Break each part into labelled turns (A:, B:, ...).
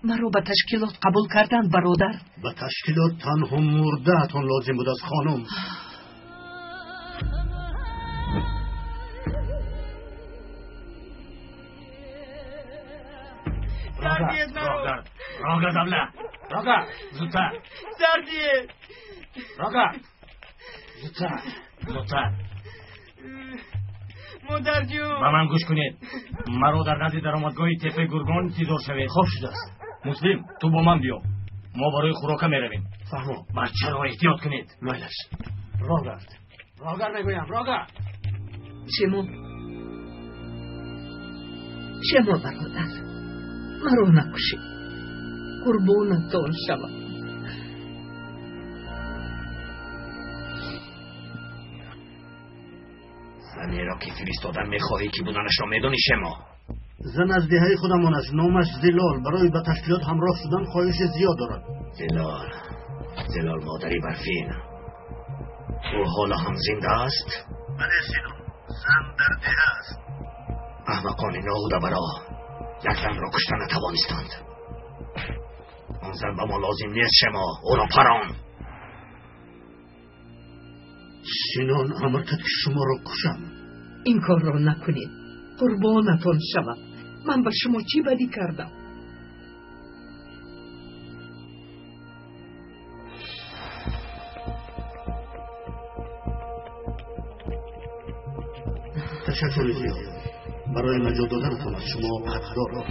A: Маро ба ташкилот қабул карданд, бародар.
B: Ба ташкилот танҳо мурдаатон лозим буд аз хонум.
C: Рога, давла! Рога, зудтар!
D: Сардиет!
C: Рога! Зудтар, зудтар!
D: Модарҷун!
C: Ба ман гӯш кунед. Маро дар назди даромадгоҳи теппаи Гургон интизор шавед.
B: Хоб шудааст.
C: Муслим, ту бо ман биё. Мо барои хӯрока меравем.
B: Фаҳмо.
C: Бачаро эҳтиёт кунед.
B: Майлаш. Рогард. Рогар мегӯям, рога!
A: Шемо. Шемо, бародар. Маро накушед. Қурбонатон шавам.
C: Занеро ки фиристодан мехоҳӣ, ки буданашро медонӣ, Шемо?
B: Зан аз деҳаи худамон аст, номаш Зилол. Барои ба ташкилот ҳамроҳ шудан хоҳиши зиёд дорад.
C: Зилол, Зилол модари Барфин. Ӯ ҳоло ҳам зинда аст?
B: Бале, Синон, зан дар деҳа аст.
C: Аҳмақони ноҳудабаро як занро кушта натавонистанд. Он зан ба мо лозим нест, Шемо. Ӯро парон.
B: Синон амр кард, ки шуморо кушам.
A: Ин корро накунед, қурбонатон шавам. Ман ба шумо чӣ бадӣ кардам?
B: Ташаккури зиёд. Барои наҷот доданатон аз шумо қадрдорам.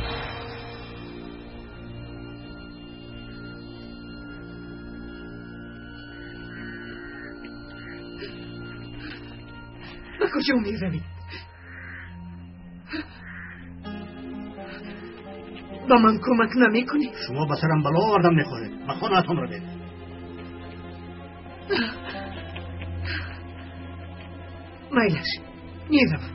A: Ба куҷо меравед? Ба ман кӯмак намекунед?
B: Шумо ба сарам бало овардан мехоҳед. Ба хонаатон равед.
A: Майлаш, меравам.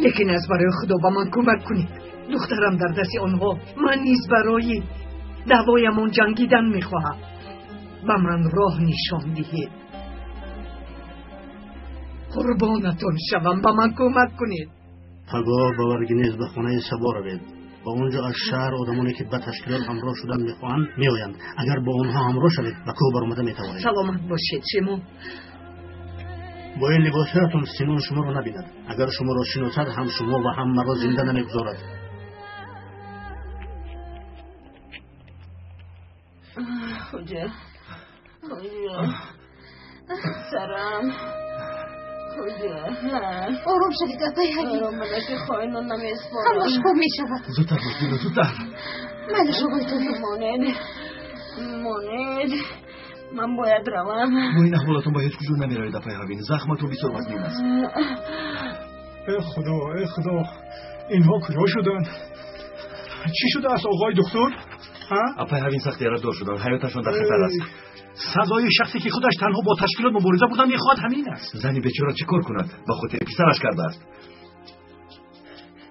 A: Лекин аз барои Худо ба ман кӯмак кунед. Духтарам дар дасти онҳо. Ман низ барои даъвоямон ҷангидан мехоҳам. Ба ман роҳ нишон диҳед. Қурбонатон шавам, ба ман кӯмак кунед.
B: Пагоҳ ба Варгинез ба хонаи Сабо равед. Ба он ҷо аз шаҳр одамоне ки ба ташкилот ҳамроҳ шудан мехоҳанд меоянд. Агар бо онҳо ҳамроҳ шавед, ба кӯҳ баромада метавонед.
A: Саломат бошед, Шемо.
B: Бо ин либосҳоятон Синон шуморо набинад. Агар шуморо шиносад, ҳам шумо ва ҳам маро зинда намегузорад.
D: Хуҷа, хуҷа, сарам.
E: Ором шавед, апай Ҳабиб.
D: Ором ки хоинон намеспорам.
E: Ҳамаш хуб мешавад.
F: Зудтар бош, Дило, зудтар.
E: Майлаш, оғои Тоҳир.
D: Монед, монед, ман бояд равам.
F: Бо ин аҳволатон ба ҳеҷ куҷо намеравед, апай Ҳавин. Захматон бисёр вазнин аст.
G: Э Худо, э Худо, инҳо куҷо шуданд? Чӣ шудааст, оғои духтур?
F: Апай Ҳавин сахт ярадор шуданд. Ҳаёташон дар хатар аст.
B: Сазои шахсе ки худаш танҳо бо ташкилот мубориза бурдан мехоҳад ҳамин аст.
F: Зани бечора чӣ кор кунад? Ба хотири писараш кардааст.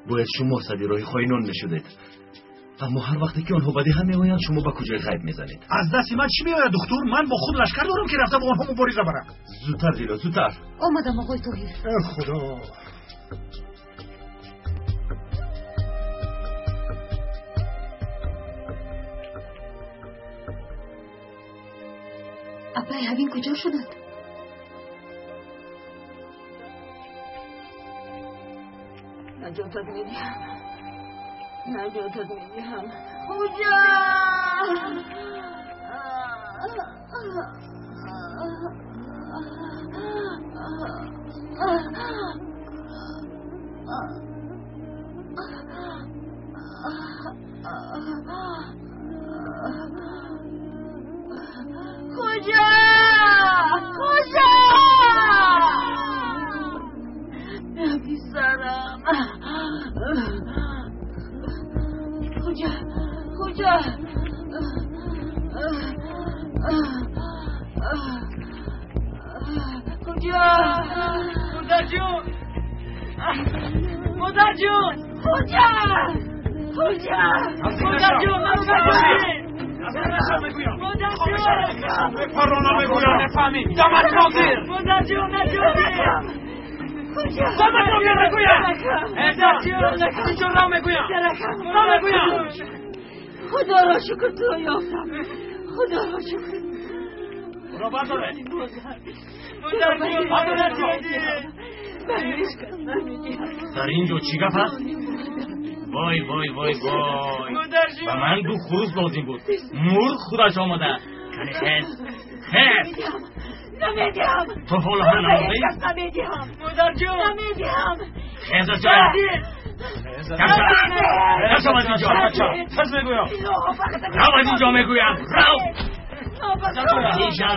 F: Бояд шумо сади роҳи хоинон мешудед. Аммо ҳар вақте ки онҳо ба деҳа меоянд, шумо ба куҷои ғайб мезанед?
B: Аз дасти ман чӣ меояд, духтур? Ман бо худ лашкар дорам, ки рафта бо онҳо мубориза барам.
F: Зудтар, Дило, зудтар.
E: Омадам, оғои Тоҳир.
G: Э Худо.
E: Апай Ҳавин куҷо шуданд?
D: Наҷотат медиҳам, наҷотат медиҳам. Хуҷа! Хуҷа! Хуҷа! Писарам. Хуҷа! Хуҷа! Хуҷа! Модарҷун! Модарҷун! Хуҷа! Хуҷа! Модарҷун, маро накушед!
G: Парона мегӯям, нефаҳмӣ. Даматро зир!
D: Модарҷун, наҷот!
G: Даматро зир мегӯям! Инҷо ро мегӯям! Ро мегӯям!
D: Худоро шукр туро ёфтам. Худоро шукр.
C: Ӯро бардоред.
H: Дар ин ҷо чӣ гап аст? Вой, вой, вой, вой. Ба ман ду хурус лозим буд. Мурғ худаш омада. Кани хез. Хез.
D: Намедиҳам.
H: Ту ҳоло ҳам намондӣ?
D: Намедиҳам. Модарҷон. Намедиҳам.
H: Хез аз ҷоя. Кам шав аз инҷо.
G: Хез мегӯям.
H: Рав аз инҷо мегӯям. Рав. Шав аз инҷо.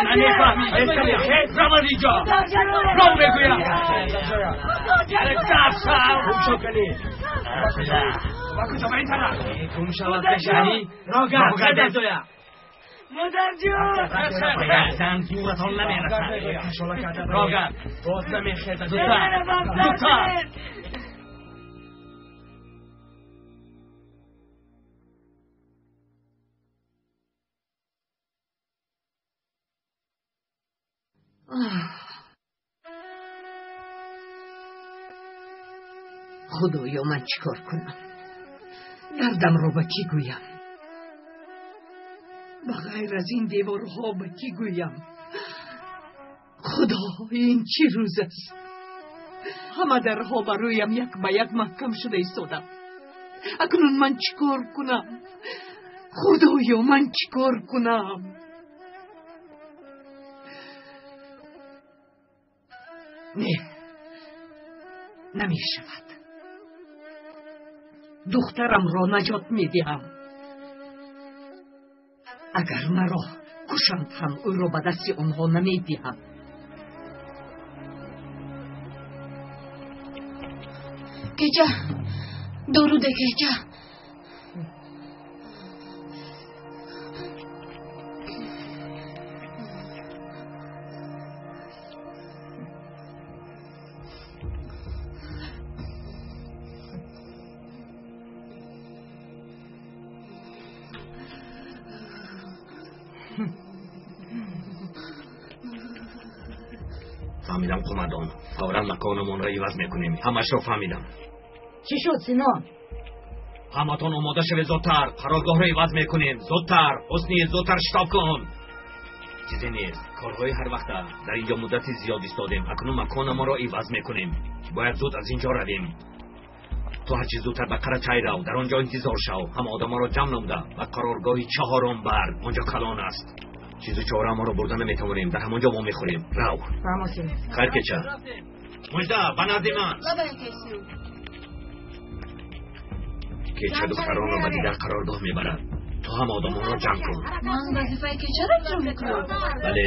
H: Намефаҳмӣ. Хез рав аз инҷо. Рав мегӯям. Кам шав.
G: Гум шав кани. Ба куҷо ба ин тараф?
H: Гум шавад кани.
G: Рогард.
H: Аз ҷоя.
D: Модарҷон.
H: Ба зӯратон намерасад. Рогард.
G: Боз намехезад.
H: Зудтар. Зудтар.
A: Худоё, ман чӣ кор кунам? Дардамро ба кӣ гӯям? Ба ғайр аз ин деворҳо ба кӣ гӯям? Худо, ин чӣ рӯз аст? Ҳама дарҳо ба рӯям як ба як маҳкам шуда истоданд. Акнун ман чӣ кор кунам? Худоё, ман чӣ кор кунам? Не, намешавад. Духтарамро наҷот медиҳам. Агар маро кушанд ҳам ӯро ба дасти онҳо намедиҳам.
E: Кеча, дору де, кеча.
C: Фаҳмидам, қумандон. Фавран маконамонро иваз мекунем. Ҳамашро фаҳмидам.
I: Чӣ шуд, Сино?
C: Ҳаматон омода шавед зудтар. Қароргоҳро иваз мекунем. Зудтар. Ҳусни, зудтар шитоб кун. Чизе нест. Корҳои ҳар вақта. Дар инҷо муддати зиёд истодем. Акнун маконамонро иваз мекунем. Бояд зуд аз инҷо равем. Ту ҳарчи зудтар ба Қарачай рав. Дар он ҷо интизор шав. Ҳама одамонро ҷамъ намуда ба қароргоҳи чаҳорум бар. Он ҷо калон аст. Чизу чораамонро бурда наметавонем. Дар ҳамон ҷо мо мехӯрем. Рав. Хайр, кеча. Мужда, ба назди ман. Кеча духтаронро ба дигар қароргоҳ мебарад. Ту ҳам одамонро ҷамъ кун.
E: Ман вазифаи кечаро иҷро мекунам.
C: Бале,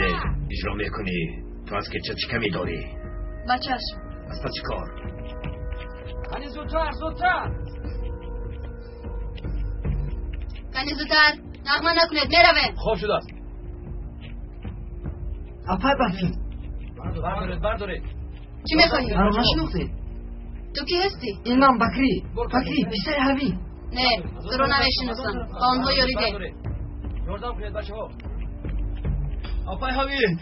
C: иҷро мекунӣ. Ту аз кеча чӣ камӣ дорӣ?
E: Ба чашм.
C: Аз пас чӣ кор?
D: Кани зудтар, зудтар.
E: Кани зудтар. Нағма накунед, меравем.
F: Хоб шудааст.
A: Апай Бафин.
F: Бардоред, бардоред.
E: Чӣ мехоҳӣ?
A: Маро нашинохтед?
E: Ту кӣ ҳастӣ?
A: Ин ман Бакрӣ. Бакрӣ, писари Ҳавин.
E: Не, туро намешиносам. Ба онҳо ёрӣ деҳ.
F: Ёрдам кунед, бачаҳо. Апай Ҳавин.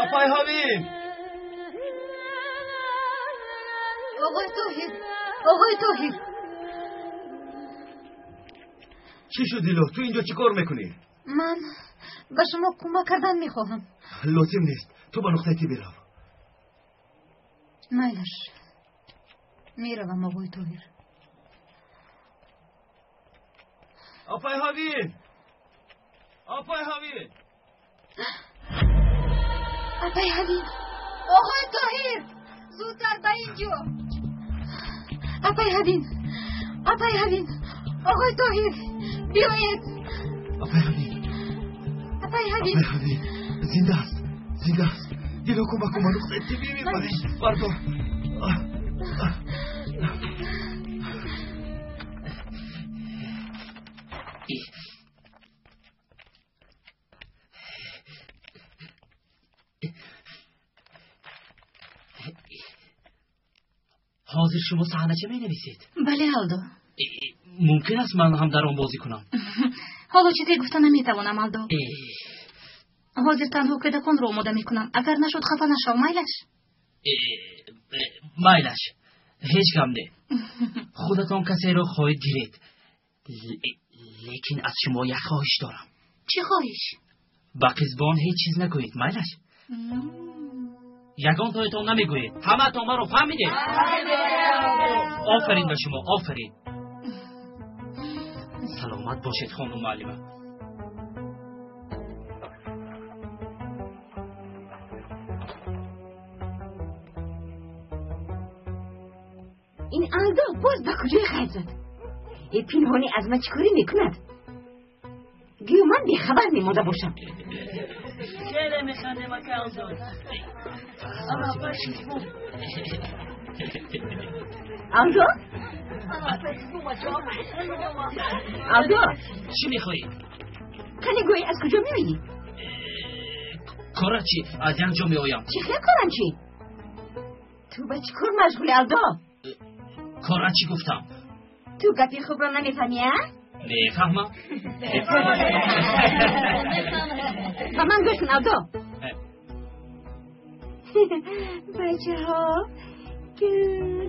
F: Апай Ҳавин.
E: Оғои Тоҳир, оғои Тоҳир.
F: Чӣ шуд, Дило? Ту инҷо чӣ кор мекунӣ?
E: Ман ба шумо кӯмак кардан мехоҳам.
F: Лозим нест. Ту ба нуқтаи тиб бирав.
E: Майлаш. Меравам, оғои Тоҳир.
F: Апай Ҳавин! Апай Ҳавин!
E: Апай Ҳавин! Оғои Тоҳир! Зудтар ба инҷо! Апай Ҳавин! Апай Ҳавин! Оғои Тоҳир! Биёед!
F: Апай Ҳавин!
E: Апай Ҳавин!
F: Апай Ҳавин! Зинда аст! Зинда аст! Дило, кӯмак кун, ба нуқтаи тиббӣ мебарем. Бардор.
J: Ҳозир шумо саҳнача менависед?
E: Бале, Алдо.
J: Мумкин аст ман ҳам дар он бозӣ кунам?
E: Ҳоло чизе гуфта наметавонам, Алдо. Ҳозир танҳо кӯдаконро омода мекунам. Агар нашуд, хафа нашав, майлаш?
J: Майлаш. Ҳеҷ гап не. Худатон касеро хоҳед гиред. Лекин аз шумо як хоҳиш дорам.
E: Чӣ хоҳиш?
J: Ба қизбон ҳеҷ чиз нагӯед, майлаш? Ягонтоятон намегӯед. Ҳамаатон маро фаҳмидед? Офарин ба шумо, офарин. Саломат бошед, хонум муаллима.
D: Ин Алдо боз ба куҷои ғайб зад? Э, пинҳонӣ аз ман чӣ корӣ мекунад? Гӯё ман бехабар мемонда бошам.
K: Хеле механдем, ака Алдо.
D: Алдо? Алдо?
J: Чӣ мехоҳӣ?
D: Қани гӯй, аз куҷо меоӣ?
J: Корачи, аз як ҷо меоям.
D: Чӣ хел коранчи? Ту ба чӣ кор машғули, Алдо?
J: Корачи гуфтам.
D: Ту гапи хубро намефаҳмӣ, а?
J: Мефаҳмам.
D: Ба ман гӯш кун, Алдо. Бачаҳо,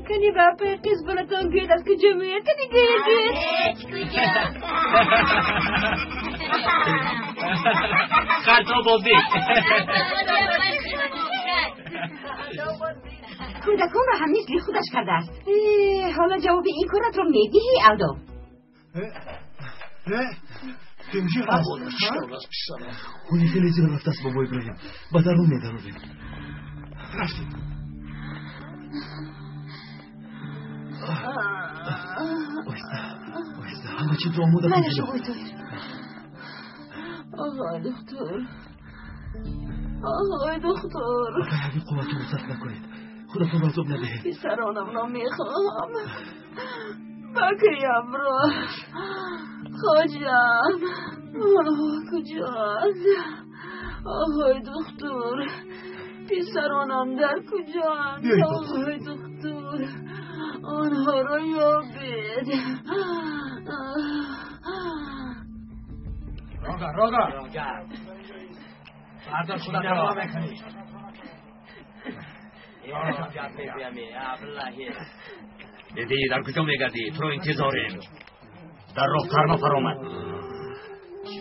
D: кани ба апаи қизбонатон гӯед, аз куҷо меояд? Кани гӯед, гӯед.
L: Ҳеҷ куҷо.
J: Харто бозӣ.
D: Кӯдаконро ҳам мисли худаш кардааст. Ҳоло ҷавоби ин коратро медиҳӣ, Алдо.
F: Хуни хеле зиёд рафтааст, бобо Иброҳим. Ба дарун медарорем.
G: Рафтем.
F: Оҳиста, оҳиста, ҳама чизро омода кун.
D: Майлаш, оғои Тоҳир.
K: Оғои духтур, оғои духтур.
F: Апай ҳабиб, қувватонро сарф накунед. Худатонро азоб надиҳед.
K: Писаронамро мехоҳам. Бакриямро, хоҷам, онҳо куҷоанд? Оғои духтур, писаронам дар куҷоанд? Оғои духтур, онҳоро ёбед.
H: Рога, рога. Бардор худатро.
C: Деди, дар куҷо мегардӣ? Туро интизорем.
H: Дар роҳ тарма фаромад.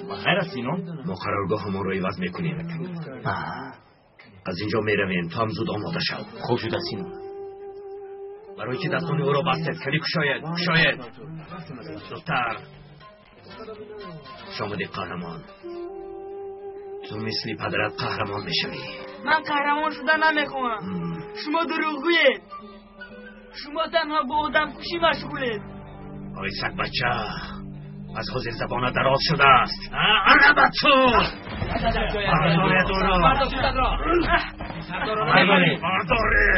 H: Ба хайр аст, Сино?
C: Мо қароргоҳамонро иваз мекунем. Аз инҷо меравем, ту ҳам зуд омода шав.
H: Хуб шуда, Сино.
C: Барои чӣ дастони ӯро бастед? Кани кушоед, кушоед. Зудтар. Хуш омадӣ, қаҳрамон. Ту мисли падарат қаҳрамон мешавӣ.
K: Ман қаҳрамон шуда намехоҳам. Шумо дурӯғгӯед. Шумо танҳо бо одамкушӣ машғулед.
C: Ой, сагбача, аз ҳозир забонат дароз шудааст. Ана ба ту! Бардоред ӯро! Бардоред! Бардоред!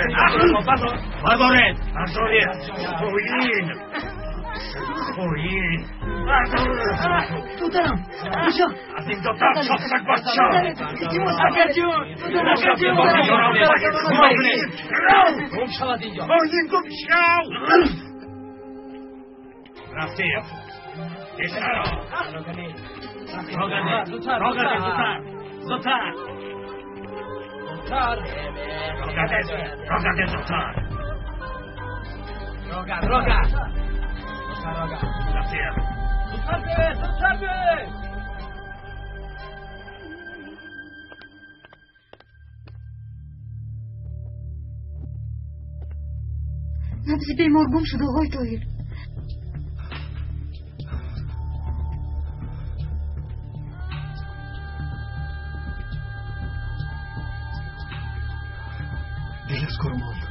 C: Бардоред! Бардоред! Хоин! Хоин!
A: Додарам, куҷо?
C: Аз ин ҷо дар шо, сагбача!
K: Акаҷон! Акаҷон!
H: Гум шавад инҷо.
C: Хоин, гум шав! Рафтем. Пешаро! Рогане! Рогане, зудтар! Зудтар! Рогане, рогане, зудтар!
H: Рога, рога. Рога.
C: Рафтем.
H: Зудтар биёед, зудтар биёед.
E: Набзи бемор гум шуд, оғои Тоҳир.
G: Дил аз кор монд.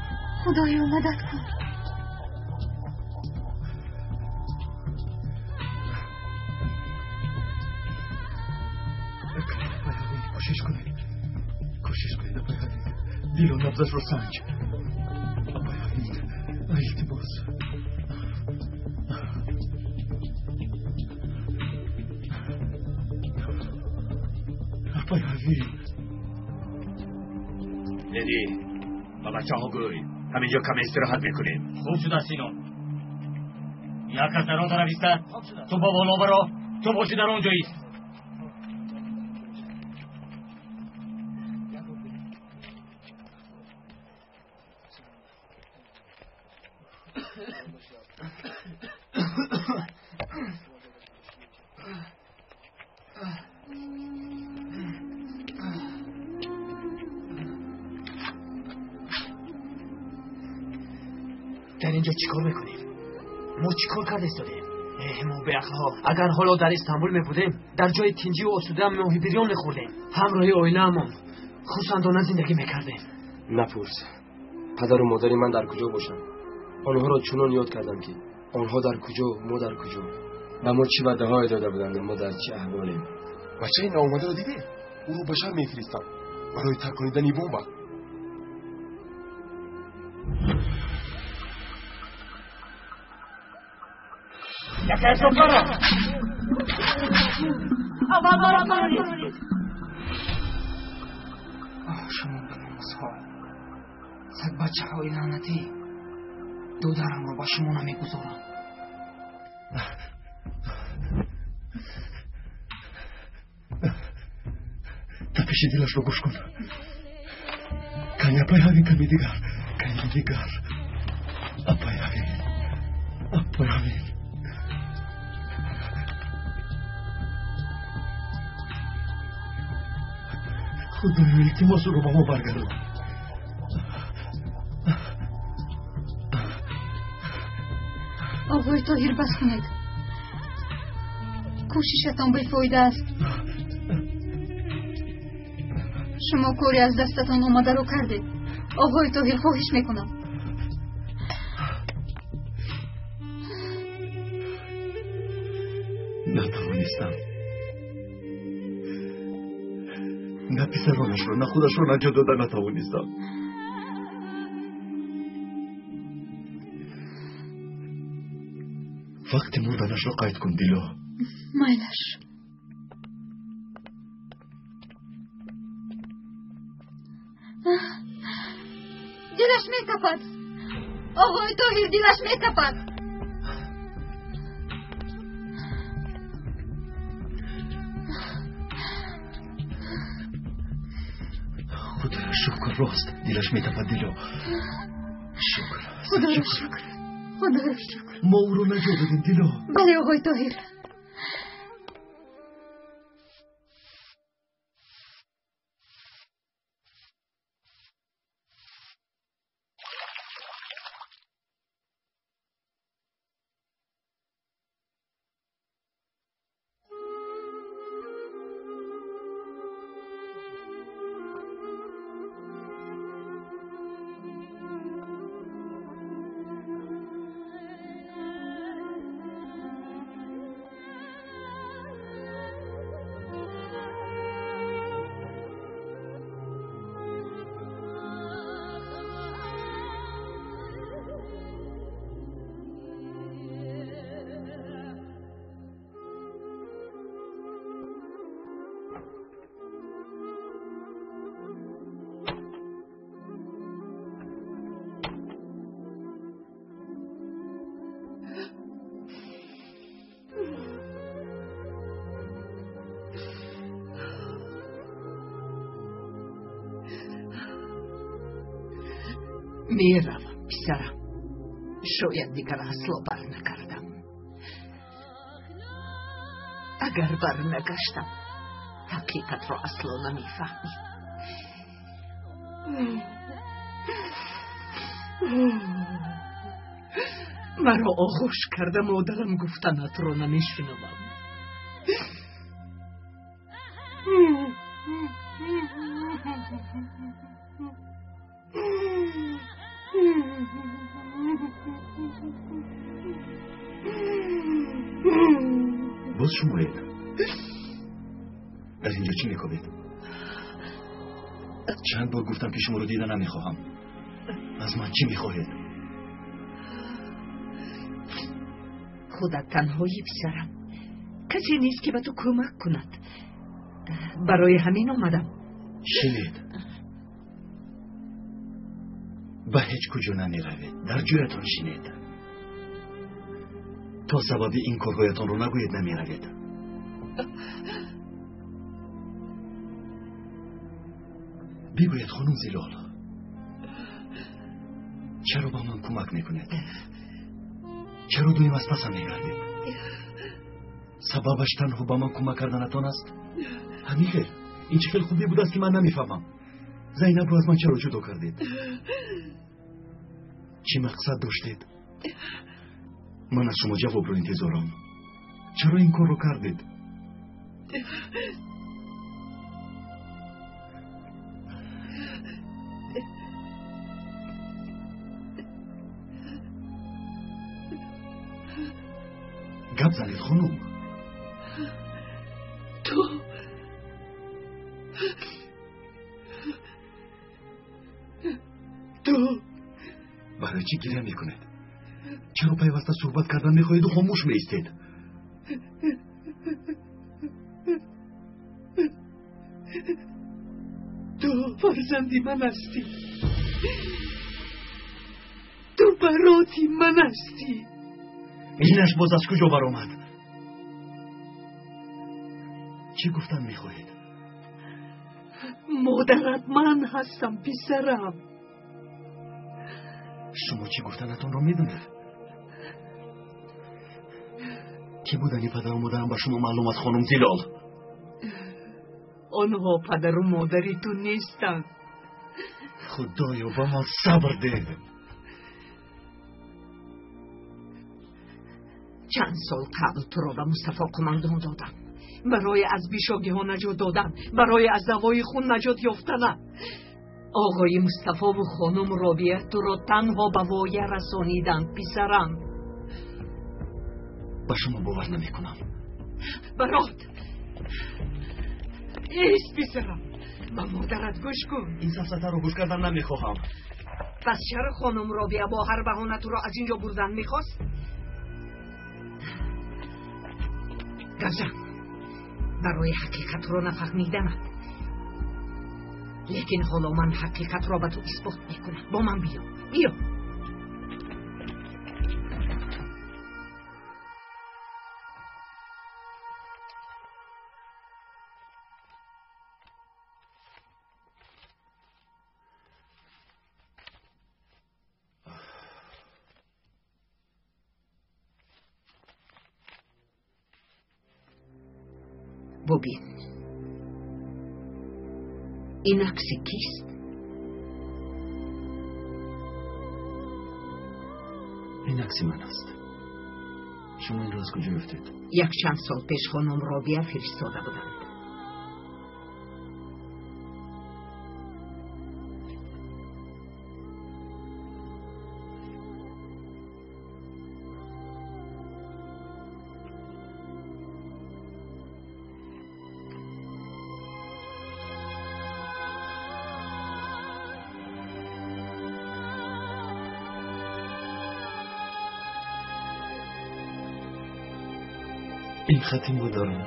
E: Худоё, мадад кун.
G: Кӯшиш кунед, кӯшиш кунед, апай Ҳалим. Дилу набзашро санҷ. Апай Ҳалим, илтимос. Апай Ҳалим.
C: Леди, ба бачаҳо гӯй, ҳаминҷо каме истироҳат мекунем.
H: Хуб шуда, Сино. Як кас дар он тараф истад, ту ба боло баро, ту бошӣ дар он ҷо ист. Дар инҷо чӣ кор мекунем? Мо чӣ кор карда истодем? Мо беақлҳо, агар ҳоло дар Истанбул мебудем, дар ҷои тинҷиву осуда моҳибирён мехӯрдем, ҳамроҳи оилаамон хурсандона зиндагӣ мекардем.
L: Напурс, падару модари ман дар куҷо бошанд. Онҳоро чунон ёд кардам, ки онҳо дар куҷо, мо дар куҷо, ба мо чӣ ваъдаҳое дода буданд, мо дар чӣ аҳволем.
M: Бачаи наомадаро дидем, ӯро ба шаҳр мефиристам барои тарконидани бомба.
I: Аввал маро баронед.
J: Оҳ, шумо беномусҳо, сагбачаҳои лаънатӣ, додарамро ба шумо намегузорам.
G: Тапиши дилашро гӯш кун. Кани апай ҳавин, ками дигар, кани дигар. Апай ҳавин, апай ҳавин. Худоё, илтимос, ӯро ба мо баргардон.
E: Оғои Тоҳир, бас кунед. Кӯшишатон бефоида аст. Шумо кори аз дастатон омадаро кардед. Оғои Тоҳир, хоҳиш мекунам.
G: Натавонистам. На писаронашро, на худашро наҷот дода натавонистам. Вақти мурданашро қайд кун, Дило.
E: Майлаш. Дилаш метапад. Оғои Тоҳир, дилаш метапад.
G: Худоё, шукр, рост дилаш метапад, Дило. Шукр,
E: Худоро шукр, Худоро шукр.
G: Мо ӯро наҷот додем, Дило.
E: Бале, оғои Тоҳир.
A: Меравам, писарам. Шояд дигар асло барнагардам. Агар барнагаштам, ҳақиқатро асло намефаҳмӣ. Маро оғӯш карда модарам гуфтанатро намешунавам.
G: Боз шумоед? Дар инҷо чӣ мекобед? Чанд бор гуфтам, ки шуморо дида намехоҳам. Аз ман чӣ мехоҳед?
A: Худат танҳоӣ, писарам. Касе нест, ки ба ту кӯмак кунад. Барои ҳамин омадам.
G: Шинед. Ба ҳеҷ куҷо намеравед. Дар ҷоятон шинед. То сабаби ин корҳоятонро нагӯед, намеравед. Бигӯед, хонум Зилол, чаро ба ман кӯмак мекунед? Чаро доим аз пасам мегардед? Сабабаш танҳо ба ман кӯмак карданатон аст? Ҳамин хел. Ин чӣ хел хубӣ будааст, ки ман намефаҳмам? Зайнабро аз ман чаро ҷудо кардед? Чӣ мақсад доштед? Ман аз шумо ҷавобро интизорам. Чаро ин корро кардед? Гап занед, хонум.
A: Ту
G: барои чӣ гиря мекунед? Чаро пайваста суҳбат кардан мехоҳеду хомӯш меистед?
A: Ту фарзанди ман ҳастӣ. Ту бароти ман ҳастӣ.
G: Инаш боз аз куҷо баромад? Чӣ гуфтан мехоҳед?
A: Модарат ман ҳастам, писарам.
G: Шумо чӣ гуфтанатонро медонед? Кӣ будани падару модарам ба шумо маълум аст, хонум Зилол?
A: Онҳо падару модари ту нестанд.
G: Худоё, ба ман сабр деҳ.
A: Чанд сол қабл туро ба Мустафо қумандон додам. Барои аз бишогиҳо наҷот додан, барои аз давои хун наҷот ёфтана. Оғои Мустафову хонум Робия туро танҳо ба воя расониданд, писарам.
G: Ба шумо бовар намекунам.
A: Барот! Ист, писарам! Ба модарат гӯш кун.
G: Ин сафсатаро гӯш кардан намехоҳам.
A: Пас чаро хонум Робия бо ҳар баҳона туро аз ин ҷо бурдан мехост? Гавзан, барои ҳақиқатро нафаҳмиданат. Лекин ҳоло ман ҳақиқатро ба ту исбот мекунам. Бо ман биё, биё. Бубин, ин акси кист?
G: Ин акси ман аст. Шумо инро аз куҷо ёфтед?
A: Якчанд сол пеш хонум Робия фиристода буданд.
G: Ин хати модарам.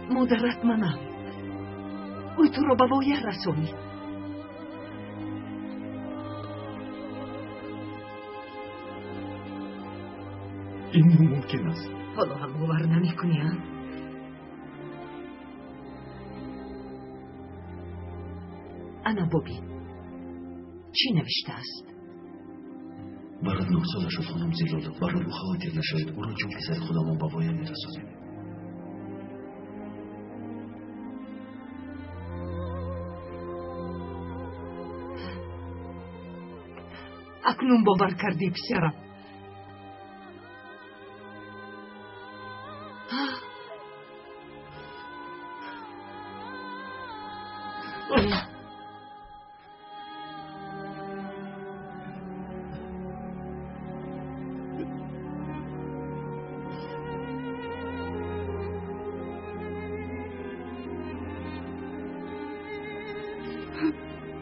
A: Модарат манам. Ӯ туро ба воя расонид.
G: Ин номумкин аст.
A: Ҳоло ҳам бовар намекунӣ, а? Ана бубин, чӣ навиштааст?
F: Барот 9 сола шуд, хонум Зилол. Барои ӯ хавотир нашавед. Ӯро чун писари худамон ба воя мерасонем.
A: Акнун бовар кардӣ, писарам?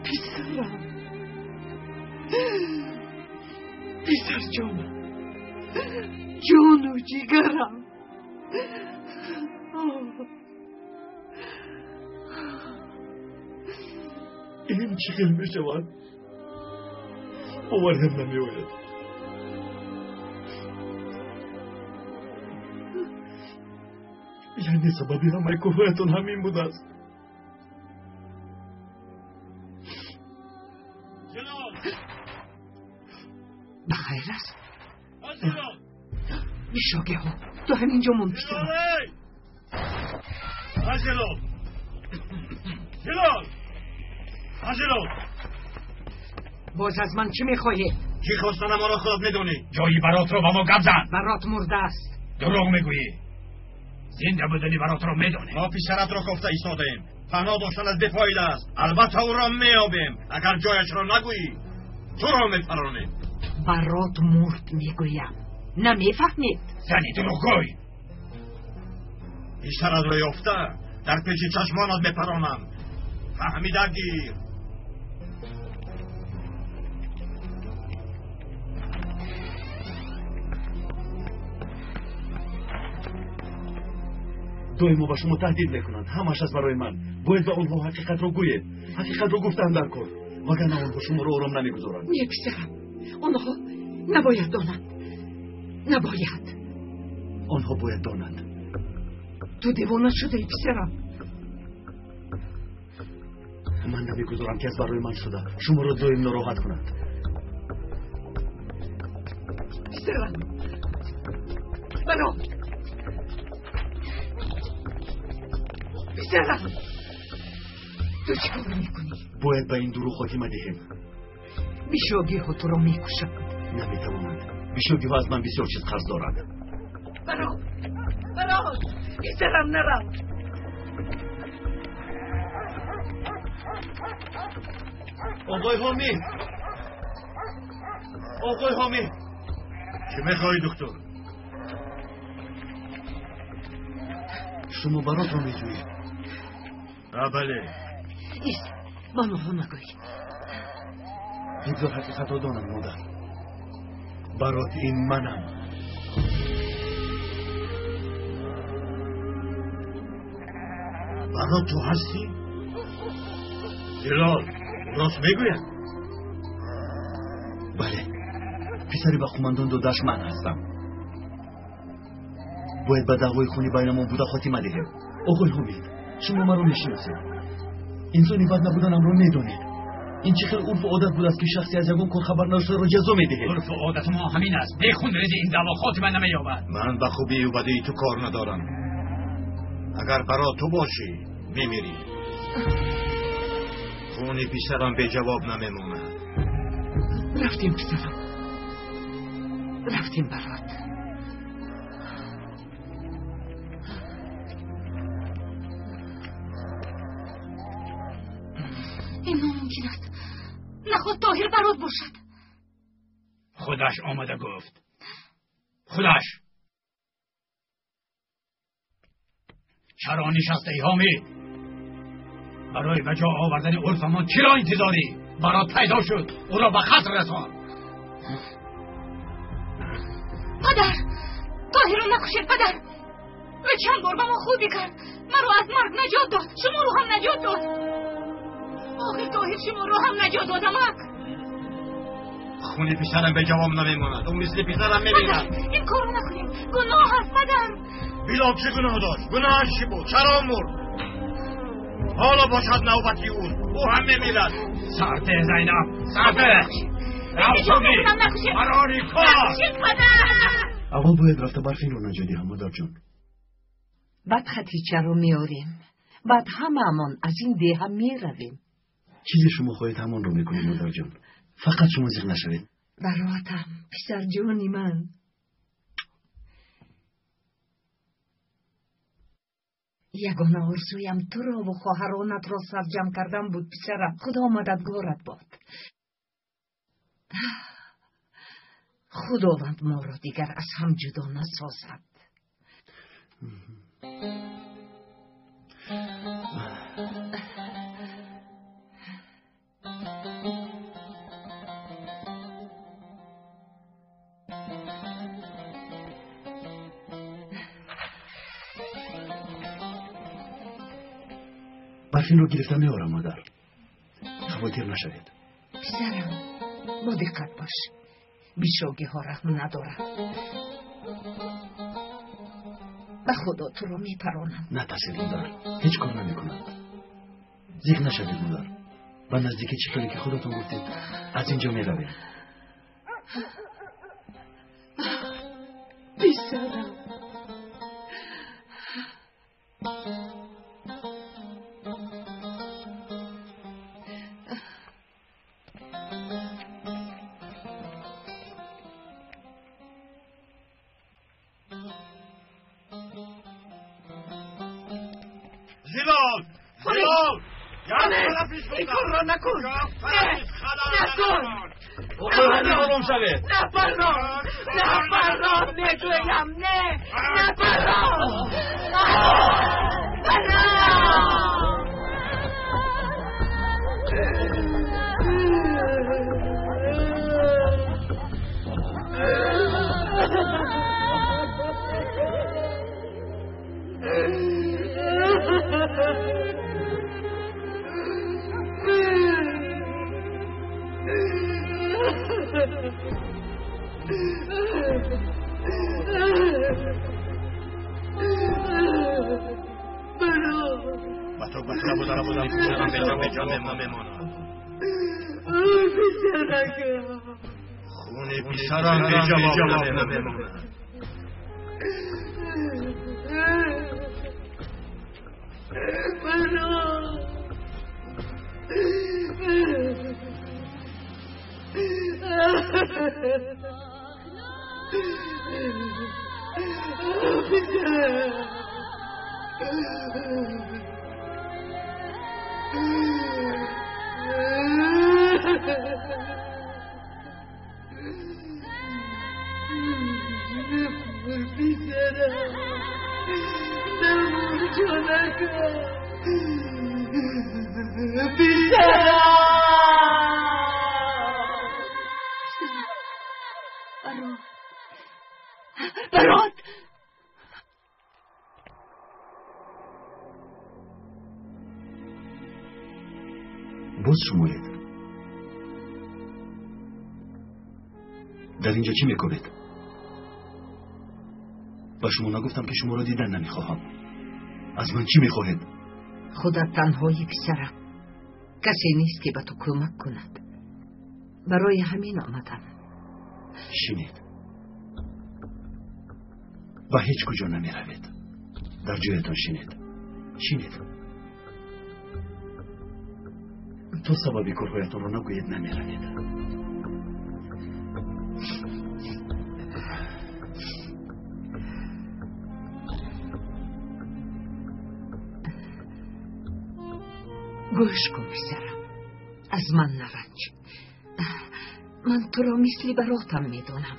A: Писарам, писарҷонам, ҷону ҷигарам.
G: Ин чӣ хел мешавад? Боварям намеояд. Яъне сабаби ҳамаи корҳоятон ҳамин будааст?
A: Ба хайр аст? Бишогиҳо, ту ҳамин ҷо мон, писарам.
N: Ҳазилол! Ҳилол! Ҳазилол!
A: Боз аз ман чӣ мехоҳед?
N: Чӣ хостанам ора худат медонӣ.
C: Ҷои Баротро ба мо гап зан.
A: Барот мурда аст.
C: Дурӯғ мегӯӣ. Зинда будани Баротро медонем.
N: Мо писаратро кофта истодаем. Паноҳ доштан аз бефоида аст. Албатта ӯро меёбем. Агар ҷояшро нагӯӣ, туро мепаронем.
A: Барот мурд, мегӯям. Намефаҳмед?
C: Зани дурӯғгӯй!
N: Писаратро ёфта дар пеши чашмонат мепаронам. Фаҳмида гир.
G: Доимо ба шумо таҳдид мекунанд, ҳамааш аз барои ман. Бояд ба онҳо ҳақиқатро гӯед. Ҳақиқатро гуфтаам дар кор, вагарна онҳо шуморо ором намегузоранд.
A: Не, писарам, онҳо набояд донанд, набояд.
G: Онҳо бояд донанд.
A: Ту девона шудаи, писарам.
G: Ман намегузорам, ки аз барои ман шуда шуморо доим нороҳат кунанд.
A: Писарам, Барот, писарам, ту чӣ кор мекунӣ?
G: Бояд ба ин дурӯғ хотима диҳем.
A: Бишогиҳо туро мекушанд.
G: Наметавонанд. Бишогиҳо аз ман бисёр чиз қарз доранд.
A: Барот, Барот, писарам, нарав.
G: Оқои Ҳомид, оқои Ҳомид!
N: Чӣ мехоҳӣ, духтур?
G: Шумо Баротро меҷӯед?
N: Бале.
A: Ист, ба онҳо нагӯй.
G: Бигзор ҳақиқатро донанд, модар. Барот ин манам.
N: Барот ту ҳастӣ? Ҳилол рост мегӯяд?
G: Бале, писари ба қумандон додааш ман ҳастам. Бояд ба даъвои хуни байнамон буда хотима диҳем. Оқои Ҳомид, шумо маро мешиносед, инсони бад набуданамро медонед. Ин чӣ хел урфу одат будааст, ки шахсе аз ягон кор хабар надоштаро ҷазо медиҳед?
C: Урфу одати мо ҳамин аст. Бехунрезӣ ин даъво хотима намеёбад.
N: Ман ба хубию бадии ту кор надорам. Агар Барот ту бошӣ, мемирӣ. Хуни писарам беҷавоб намемонад.
A: Рафтем, писарам, рафтем, Барот.
E: Ин номумкин аст. Наход Тоҳир Барот бошад?
C: Худаш омада гуфт, худаш. Чаро нишастаи, Ҳомид? Барои ба ҷо овардани урфамон чиро интизорӣ? Барот пайдо шуд, ӯро ба қатл расон.
E: Падар, Тоҳирро накушед, падар. Ӯ чанд бор ба мо хубӣ кард, маро аз марг наҷот дод, шуморо ҳам наҷот дод. Охир Тоҳир шуморо ҳам наҷот дод, амак.
N: Хуни писарам беҷавоб намемонад. Ӯ мисли писарам мемирад.
E: Ин корро накунем, гуноҳ аст, падар.
N: Билол чӣ гуноҳ дошт? Гуноҳаш чӣ буд? Чаро мурд? Ҳоло бошад навбати ӯст, ӯ ҳам мемирад.
C: Сарте, Зайнаб, сарте! Барори кор!
G: Аввал бояд рафта Барфинро наҷот диҳам, модарҷон.
A: Баъд Хатичаро меорем, баъд ҳамаамон аз ин деҳа меравем.
G: Чизе шумо хоҳед, ҳамонро мекунем, модарҷон. Фақат шумо зиқ нашавед.
A: Баротам, писарҷони ман. Ягона орзуям турову хоҳаронатро сарҷамъ кардан буд, писарам. Худо мададгорат бод. Худованд моро дигар аз ҳам ҷудо насозад.
G: Барфинро гирифта меорам, модар, хавотир нашавед.
A: Писарам, бо диққат бош, бишогиҳо раҳм надоранд. Ба Худо, туро мепаронам.
G: Натарсед, модар, ҳеҷ кор намекунам. Зиқ нашавед, модар. Ба наздикӣ чӣ хеле ки худатон гуфтед, аз ин ҷо меравем.
A: Писарам.
N: Зилол! Зилол!
A: Ин корро накун! Накун!
C: Ором шавед!
A: Нафаррон! Нафаррон! Мегӯям не! Нафаррон! Фаррон!
N: Ба ту гуфта будам, писарам беҷо мемонад. Хуни писарам беҷавоб намемонад.
A: Барот!
G: Боз шумоед? Дар ин ҷо чӣ мекунед? Ба шумо нагуфтам, ки шуморо дидан намехоҳам. Аз ман чӣ мехоҳед?
A: Худат танҳои, писарам. Касе нест, ки ба ту кӯмак кунад. Барои ҳамин омадам.
G: Шинед. Ба ҳеҷ куҷо намеравед. Дар ҷоятон шинед. Шинед. То сабаби корҳоятонро нагӯед, намеравед.
A: Гӯш кун, писарам, аз ман наранҷ. Ман туро мисли баротам медонам.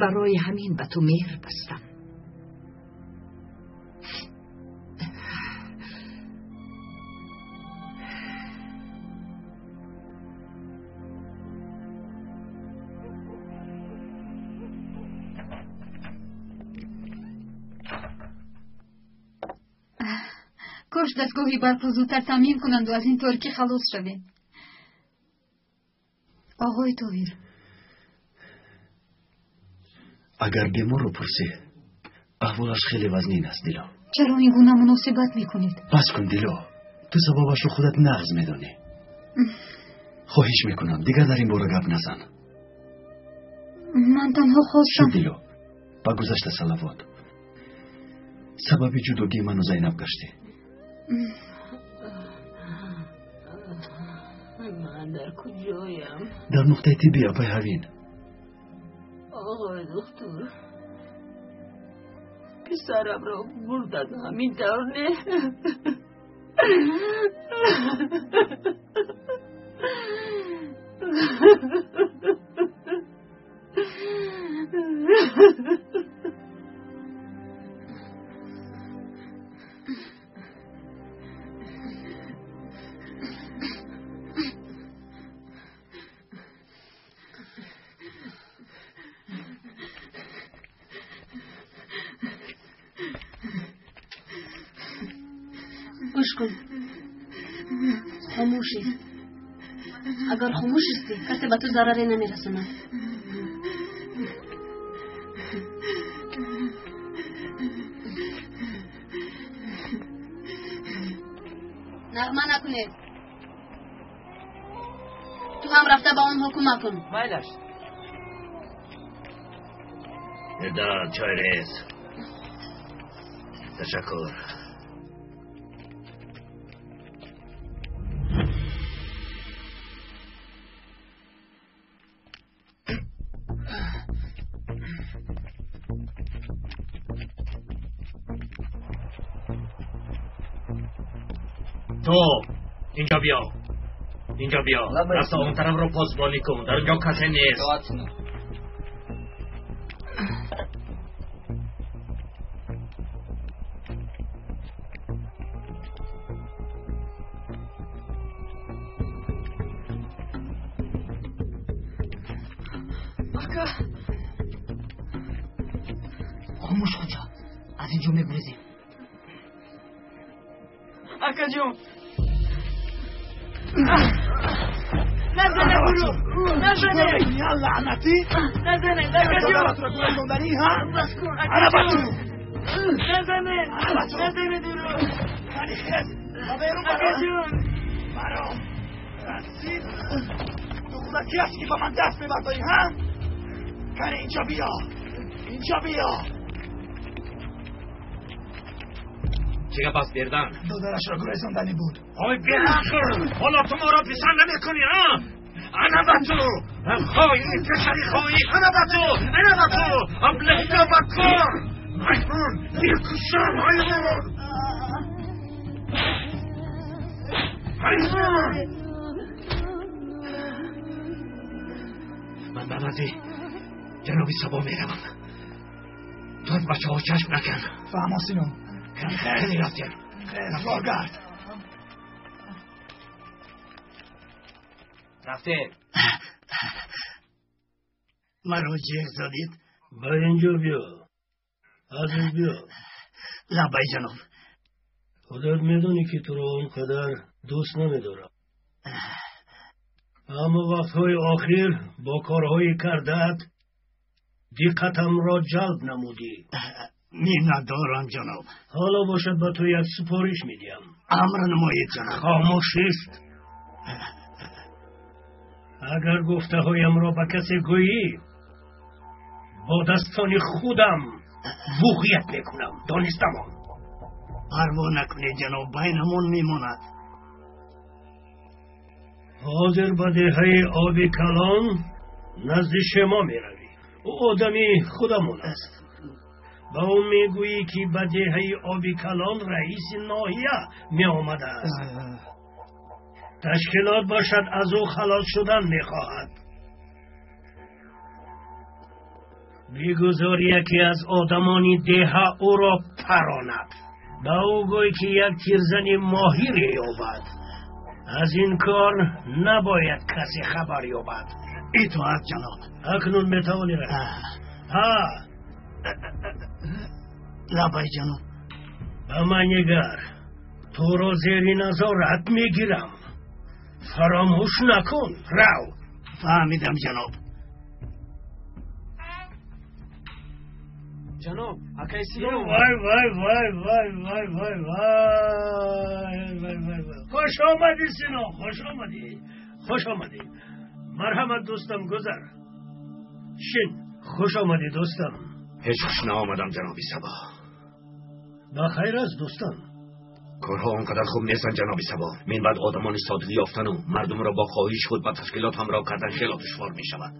A: Барои ҳамин ба ту меҳр бастам.
E: Кош дастгоҳи барқро зудтар таъмин кунанду аз ин торикӣ халос шавем. Оғои Тоҳир.
G: Агар беморро пурсӣ, аҳволаш хеле вазнин аст, Дило.
E: Чаро ин гуна муносибат мекунед?
G: Бас кун, Дило. Ту сабабашро худат нағз медонӣ. Хоҳиш мекунам, дигар дар ин бора гап назан.
E: Ман танҳо хостам.
G: Шуд, Дило. Ба гузашта салавот. Сабаби ҷудогии ману Зайнаб гаштӣ.
K: Ман дар куҷоям?
G: Дар нуқтаи тиббӣ, апай Ҳавин.
K: Оғои духтур, писарамро бурдан, ҳамин тавр не?
I: Гӯш кун, хомӯш ист. Агар хомӯш истӣ, касе ба ту зараре намерасонад. Нағма накунед. Ту ҳам рафта ба онҳо кӯмак кун.
H: Майлаш.
C: Берда чой рез. Ташаккур. تو اینجا بیا، اینجا بیا. رفتا اون طرف رو پاسبانی کن، در اونجا کسی نیست.
K: Ака,
J: хомӯш хоҷа, аз инҷо мегурезем.
K: Акаҷон, назане гурӯ, назане.
O: Лаънатӣ,
K: назане, акаҷон. Бас кун, акаҷон. Назане, назане дурӯ. Акаҷон.
O: Маро расид. Ту худа ки ҳастӣ ки ба ман даст мебардорӣ, ҳа? Кане инҷо биё, инҷо биё.
C: چه گپ است بیردن؟
O: دادرش را گریزاندنی بود.
N: آی بی‌عقل، حالا تو ما را پسند نمی‌کنی، ها؟ انا با تو خواهی پسری خواهی، انا با تو، انا با تو ابله‌ها با کار حیوان می‌کشم، حیوان، حیوان.
C: من به نزد جناب صبا می‌روم. تو از بچه‌ها چشم نکن.
O: فهم سینو.
C: خیلی رفتیم.
O: برگرد.
H: رفتیم.
B: مرا جیغ زدید؟
P: با اینجا بیا عزیز، بیا.
B: لبای جناب.
P: خودت میدونی که تو رو اونقدر دوست نمیدارم، اما وقتهای آخر با کارهای کردت دقتم را جلب نمودی.
B: منتدارم جناب.
P: حالا باشد به تو یک سپارش میدیم.
B: امر نمایید جناب.
P: خاموش است. اگر گفته هایم را به کسی گویی با دستان خودم وقیت میکنم. دانستم آن.
B: پروا نکنید جناب، بینمون میماند.
P: حاضر به دهه آب کلان نزد شما میروی. او آدمی خودمون است. به او میگویی که به دهه آب کلان رئیس ناحیه می آمده است. تشکیلات باشد از او خلاص شدن میخواهد. بگذار یکی از آدمان ده او را پراند. به او گوی که یک تیرزن ماهر یابد. از این کار نباید کسی خبر یابد.
B: اطاعت جناب.
P: اکنون میتوانی رفت. ها
B: لبای جناب.
P: به من نگر، تو را زیر نظارت میگیرم. فراموش نکن. رو.
B: فهمیدم جناب.
H: جناب اکای سینو.
P: وای وای وای وای وای وای وای وای وای. خوش آمدی سینو، خوش آمدی، خوش آمدی. مرحمت دوستم، گذر شین. خوش آمدی دوستم.
C: هیچ خوش نآمدم جنابی صبا.
P: بخیر است دوستم.
C: کارها آنقدر خوب نیستند جناب صبا. من بعد آدمان صادقی یافتن و مردم را با خواهش خود به تشکیلات همراه کردن خیلی دشوار می شود.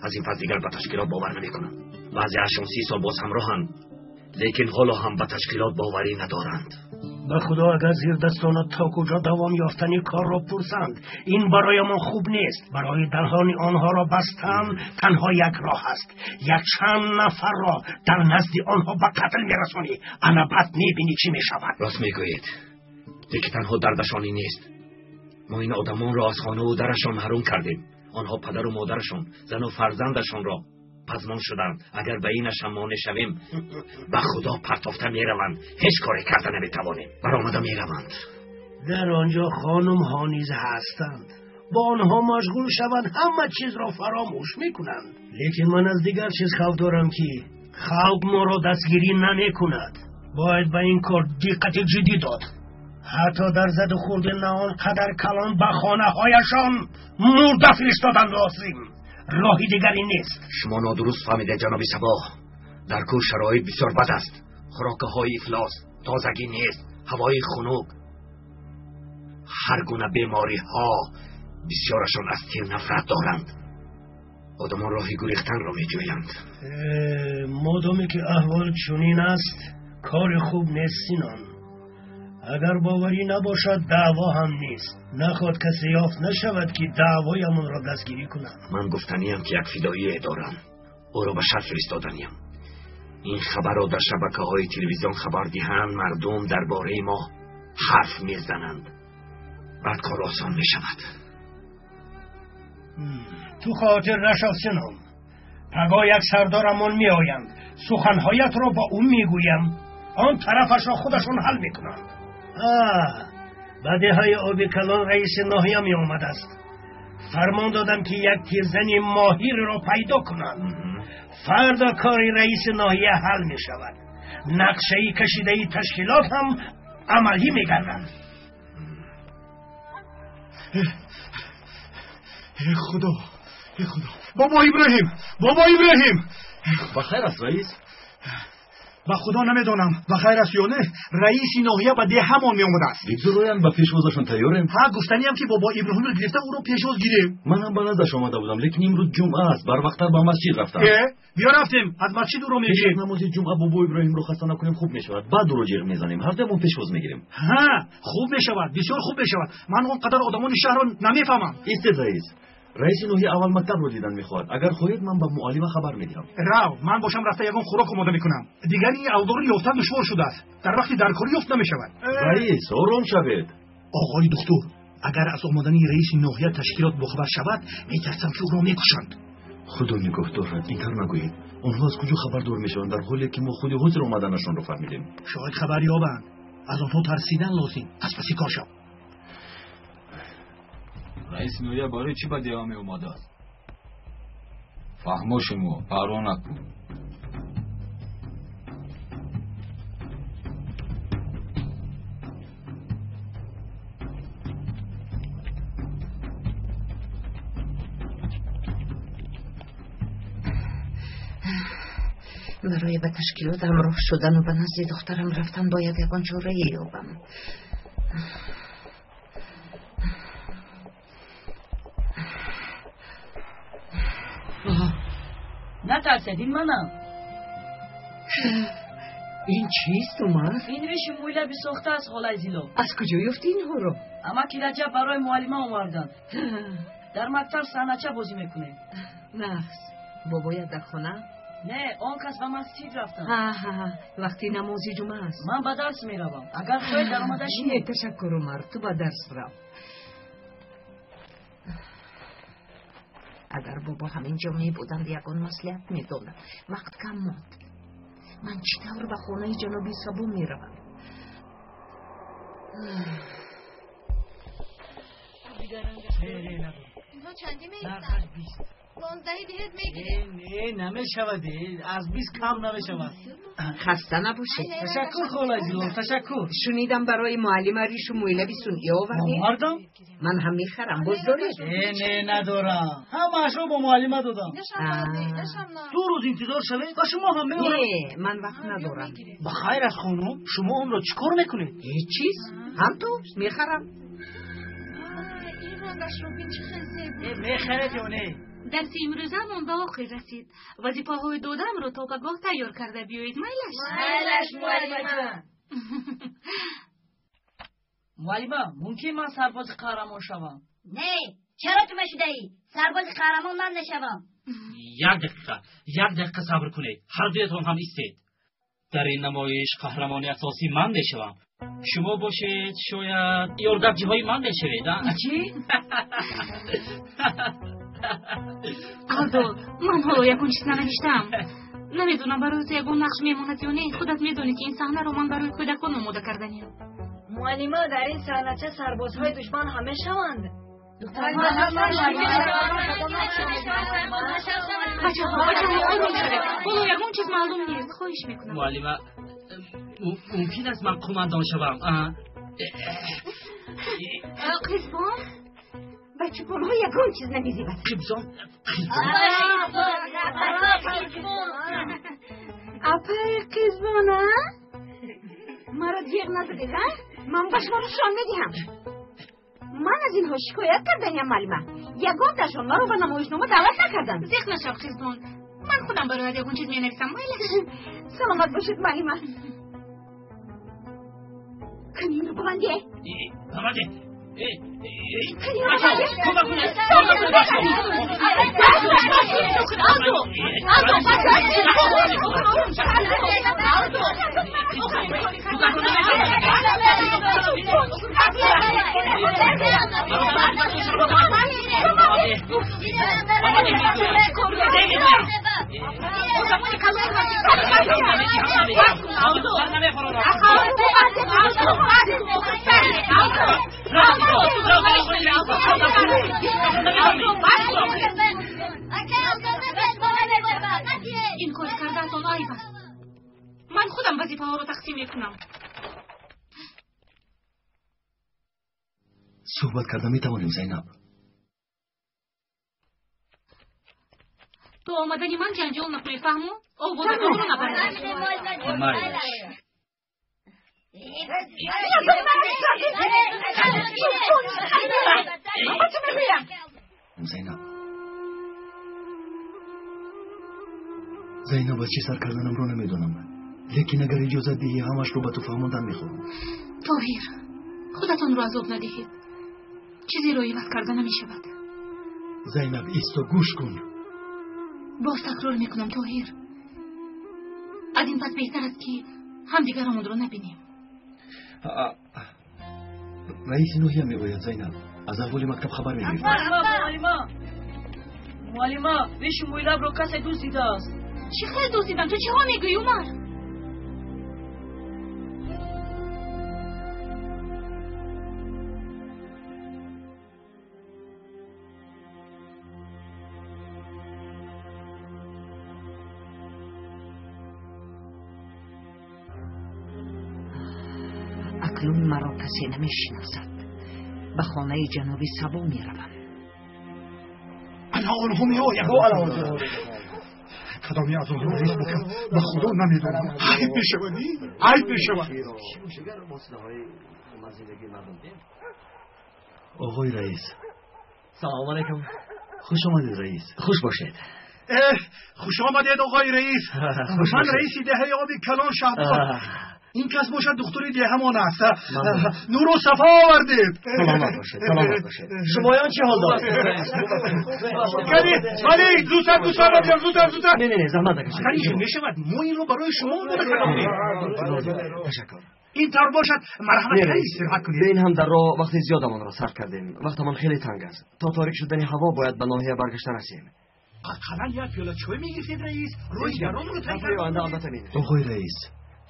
C: از این پس دیگر به تشکیلات باور نمی کنم. بعضی ازشان 30 سال باز همراهند، لیکن حالا هم به تشکیلات باوری ندارند.
P: به خدا اگر زیر دستانت تا کجا دوام یافتن کار را پرسند، این برای ما خوب نیست. برای دهان آنها را بستن تنها یک راه است. یک چند نفر را در نزد آنها به قتل میرسانی. انا بعد میبینی چی میشود.
C: راست میگویید، لیکن تنها دردشان این نیست. ما این آدمان را از خانه و درشان محروم کردیم. آنها پدر و مادرشان، زن و فرزندشان را پزمان شدند. اگر به اینش هم مانع شویم به خدا پرتافته میروند. هیچ کاری کرده نمیتوانیم. برآمده میروند.
P: در آنجا خانم ها نیز هستند. با آنها مشغول شوند همه چیز را فراموش میکنند. لیکن من از دیگر چیز خوف دارم که خلق ما را دستگیری نمیکند. باید به این کار دقت جدی داد. Ҳатто дар заду хурди на он қадар калон ба хонаҳояшон мурда фиристодан лозим. Роҳи дигаре нест.
C: Шумо нодуруст фаҳмидед, ҷаноби Сабоҳ. Дар кӯҳ шароит бисёр бад аст. Хӯрокаҳои ифлос, тозагӣ нест, ҳавои хунук, ҳар гуна бемориҳо. Бисёрашон аз тир нафрат доранд. Одамон роҳи гурехтанро меҷӯянд.
P: Модоме ки аҳвол чунин аст, кори хуб нест, Синон. Агар боварӣ набошад, даъво ҳам нест. Наход касе ёфт нашавад, ки даъвоямонро дастгирӣ кунад.
C: Ман гуфтаниям, ки як фидоие дорам. Ӯро ба шаҳр фиристоданиям. Ин хабарро дар шабакаҳои телевизион хабар диҳанд, мардум дар бораи мо ҳарф мезананд. Баъд кор осон мешавад.
P: Ту хотир нашав, Синон. Пагоҳ як сардорамон меоянд. Суханҳоятро ба ӯ мегӯям. Он тарафашро худашон ҳал мекунанд. Ба деҳаи оби калон раиси ноҳия меомадааст. Фармон додам, ки як тирзани моҳирро пайдо кунанд. Фардо кори раиси ноҳия ҳал мешавад. Нақшаи кашидаи ташкилот ҳам амалӣ мегардад.
O: Эй Худо, эй Худо! Бобо Иброҳим, бобо Иброҳим!
G: Ба хайр аст, раис?
O: Ба Худо намедонам, ба хайр аст ё не, раиси ноҳия ба деҳамон меомадааст.
G: Бигзороянд, ба пешвозашон тайёрем.
O: Ҳа, гуфтаниям, ки бобо Иброҳимро гирифта ӯро пешвоз гирем.
G: Ман ҳам ба наздаш омада будам, лекин имрӯз ҷумъа аст, барвақттар ба масҷид рафтам.
O: Э, биё рафтем, аз масҷид ӯро мегирем.
G: Пеш аз намози ҷумъа бобо Иброҳимро хаста накунем, хуб мешавад. Баъд ӯро ҷиғ мезанем, ҳардуямон пешвоз мегирем.
O: Ҳа, хуб мешавад, бисёр хуб мешавад. Ман он қадар одамони шаҳрро намефаҳмам.
G: Истед, раис. Раиси ноҳия аввал мактабро дидан мехоҳад. Агар хоҳед, ман ба муаллима хабар медиҳам.
O: Рав, ман бошам рафта ягон хӯрок омода мекунам. Дигар ин авдорро ёфтан душвор шудааст. Дар вақти даркорӣ ёфт намешавад.
G: Раис, ором шавед.
O: Оғои духтур, агар аз омадани раиси ноҳия ташкилот бохабар шавад, метарсам, ки ӯро мекушанд.
G: Худо нигоҳ дорад, ин тавр нагӯед. Онҳо аз куҷо хабардор мешаванд, дар ҳоле ки мо худи ҳозир омаданашонро фаҳмидем?
O: Шояд хабар ёбанд. Аз онҳо тарсидан лозим. Аз паси кор шав.
Q: Раиси ноҳия барои чӣ ба деҳа меомадааст? Фаҳмо шумо, парво накун.
D: Барои ба ташкилот ҳамроҳ шудану ба назди духтарам рафтан бояд ягон чорае ёбам.
K: Натарсед, ин манам.
A: Ин чист, Умар?
K: Ин риши мӯйлаби сохта аст, холаи Зило.
A: Аз куҷо ёфти инҳоро?
K: Амаки Раҷаб барои муаллима оварданд. Дар мактаб саҳнача бозӣ мекунем.
D: Нағз. Бобоят дар хона?
K: Не, он кас ба масҷид рафтанд.
D: Ҳа, вақти намози ҷумъа аст.
K: Ман ба дарс меравам. Агар хоҳед, даромада шинед.
A: Не, ташаккур, Умар, ту ба дарс рав.
D: Агар бобо ҳамин ҷо мебуданд, ягон маслиҳат медоданд. Вақт кам монд. Ман чӣ тавр ба хонаи ҷаноби Сабо меравам?
E: Инҳо чандӣ меистанд? 15 диҳед, мегирем.
H: Не, намешавад, аз 20 кам намешавад.
D: Хаста набошед.
H: Ташаккур, холаи Зилол, ташаккур.
A: Шунидам, барои муаллима ришу мӯйлаби сунъӣ овардед.
H: Овардам.
D: Ман ҳам мехарам. Боз доред?
H: Не, надорам. Ҳамаашро бо муаллима додам.
B: Ду рӯз интизор шавед ва шумо ҳам меоред.
D: Не, ман вақт надорам.
B: Ба хайр аст, хонум, шумо онро чӣ кор мекунед?
D: Ҳеҷ чиз. Ҳам ту мехарам.
E: Ин рангашро бин, чӣ хел зебо.
H: Мехаред ё не?
E: Дарси имрӯзамон ба охир расид. Вазифаҳои додамро то пагоҳ тайёр карда биёед, майлаш?
K: Майлаш, муаллима. Муаллима, мумкин ман сарбози қаҳрамон шавам?
I: Не, чаро ту нашудаӣ? Сарбози қаҳрамон ман нашавам.
J: Як дақиқа, як дақиқа сабр кунед. Ҳар дуятон ҳам истед. Дар ин намоиш қаҳрамони асосӣ ман мешавам. Шумо бошед, шояд ёрдамчиҳои ман мешавед, а?
K: Чӣ?
E: Алдо, ман ҳоло ягон чиз нанавиштаам. Намедонам, барои ту ягон нақш мемонад ё не. Худат медонӣ, ки ин саҳнаро ман барои кӯдакон омода карданиям.
K: Муаллима, дар ин саҳнача сарбозҳои душман ҳам мешаванд.
E: Бачаҳо, бачаҳо, ором шавед. Ҳоло ягон чиз маълум нест. Хоҳиш мекунам.
J: Муаллима, мумкин аст ман қумандон шавам, а?
D: Қизбон, ба чӯпонҳо ягон чиз намезебад.
J: Қизбон?
D: Апаи Қизбон, а? Маро ҷиғ назадед, а? Ман ба шумо нишон медиҳам. Ман аз инҳо шикоят кардаям, муаллима. Ягонташон маро ба намоишнома даъват накарданд.
E: Зиқ нашав, Қизбон. Ман худам барояд ягон чиз менависам, майлаш.
D: Саломат бошед, муаллима. Кани инро бабанде.
J: Бабанде.
D: Кани инро бабанде.
J: Кӯмак кунед.
E: Ин кор кардаатон айб аст. Ман худам вазифаҳоро тақсим мекунам.
G: Суҳбат карда метавонем, Зайнаб?
E: То омадани ман ҷанҷол накунед, фаҳмо? Овозатонро набаред.
J: Майлаш.
G: Зайнаб, Зайнаб, аз чӣ сар карданамро намедонам, лекин агар иҷозат диҳӣ, ҳамашро ба ту фаҳмондан мехоҳам.
E: Тоҳир, худатонро азоб надиҳед. Чизеро иваз карда намешавад.
G: Зайнаб, исто, гӯш кун.
E: Боз такрор мекунам, Тоҳир. Аз ин пас беҳтар аст, ки ҳамдигарамонро набинем.
G: Раиси ноҳия меояд, Зайнаб. Аз аҳволи мактаб хабар мегирифт.
K: Муаллима, муаллима, риши мӯйлабро касе дуздидааст.
E: Чӣ хел дуздидан? Ту чиҳо мегӯӣ, Умар?
A: Акнун маро касе намешиносад. Ба хонаи ҷаноби Сабо меравам.
O: Ана онҳо меоянд. Кадоме аз онҳо раис бошад, ба Худо намедонам. Айб мешавад, айб мешавад.
G: Оғои раис.
L: Салом алайкум.
G: Хуш омадед, раис.
L: Хуш бошед.
O: Хуш омадед, оғои раис. Ман раиси деҳаи оби калон Шаҳбоз. Ин кас бошад духтури деҳамон аст. Нуру сафо овардед.
L: Саломат бошед, саломат бошед. Шумоён чӣ ҳол доред?
O: Кани, вале, зудтар, зудтар, биям, зудтар, зудтар.
L: Не, не, не, заҳмат накашед.
O: Кани, чӣ мешавад? Мо инро барои шумо омода кардем.
L: Ташаккур.
O: Ин тавр бошад, марҳамат, кани истироҳат кунед.
L: Ба ин ҳам дар роҳ вақти зиёдамонро сарф кардем. Вақтамон хеле танг аст. То торик шудани ҳаво бояд ба ноҳия баргашта расем.
O: Ақаллан як пиёла чой мегирифтед, раис. Роҳи гаронро тай
L: Дафъаи оянда албатта менӯшем.
G: Оғои раис,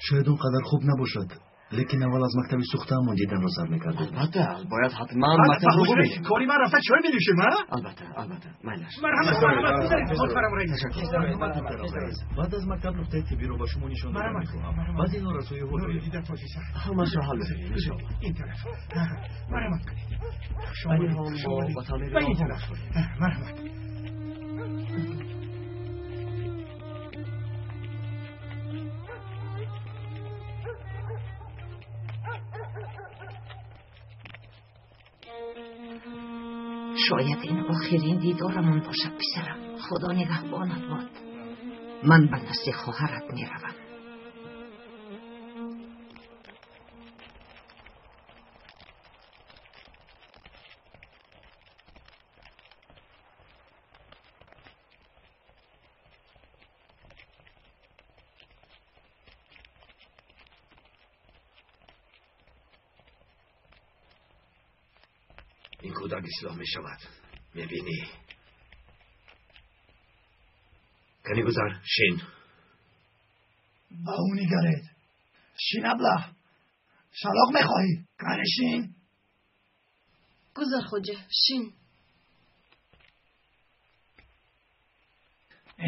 G: шояд он қадар хуб набошад, лекин аввал аз мактаби сӯхтаамон диданро сар мекардем.
L: Албатта, бояд ҳатман мактабро бубинем.
O: Кори ман рафта чой менӯшем, а?
L: Албатта, албатта, майлаш.
O: Марҳамат, марҳамат, гузаред, муҳтарам раис.
G: Баъд аз мактаб нуқтаи тиббиро ба шумо нишон додан мехоҳам. Баъзе норасоиҳо дорем.
L: Ҳамашро ҳал мекунем, иншоаллоҳ.
O: Ин тараф. Марҳамат кунед.
L: Айни ҳол мо ба таъмири
O: Ба ин
L: роҳҳо
O: тараф.
L: машғулем.
O: Марҳамат.
A: Шояд ин охирин дидорамон бошад, писарам. Худо нигаҳбонат бод. Ман ба назди хоҳарат меравам.
C: Ин кӯдак ислоҳ мешавад. Мебинӣ. Кани гузар, шин.
O: Ба ӯ нигаред. Шин, аблаҳ. Шалоқ мехоҳӣ? Кани шин.
I: Гузар, хоҷа, шин.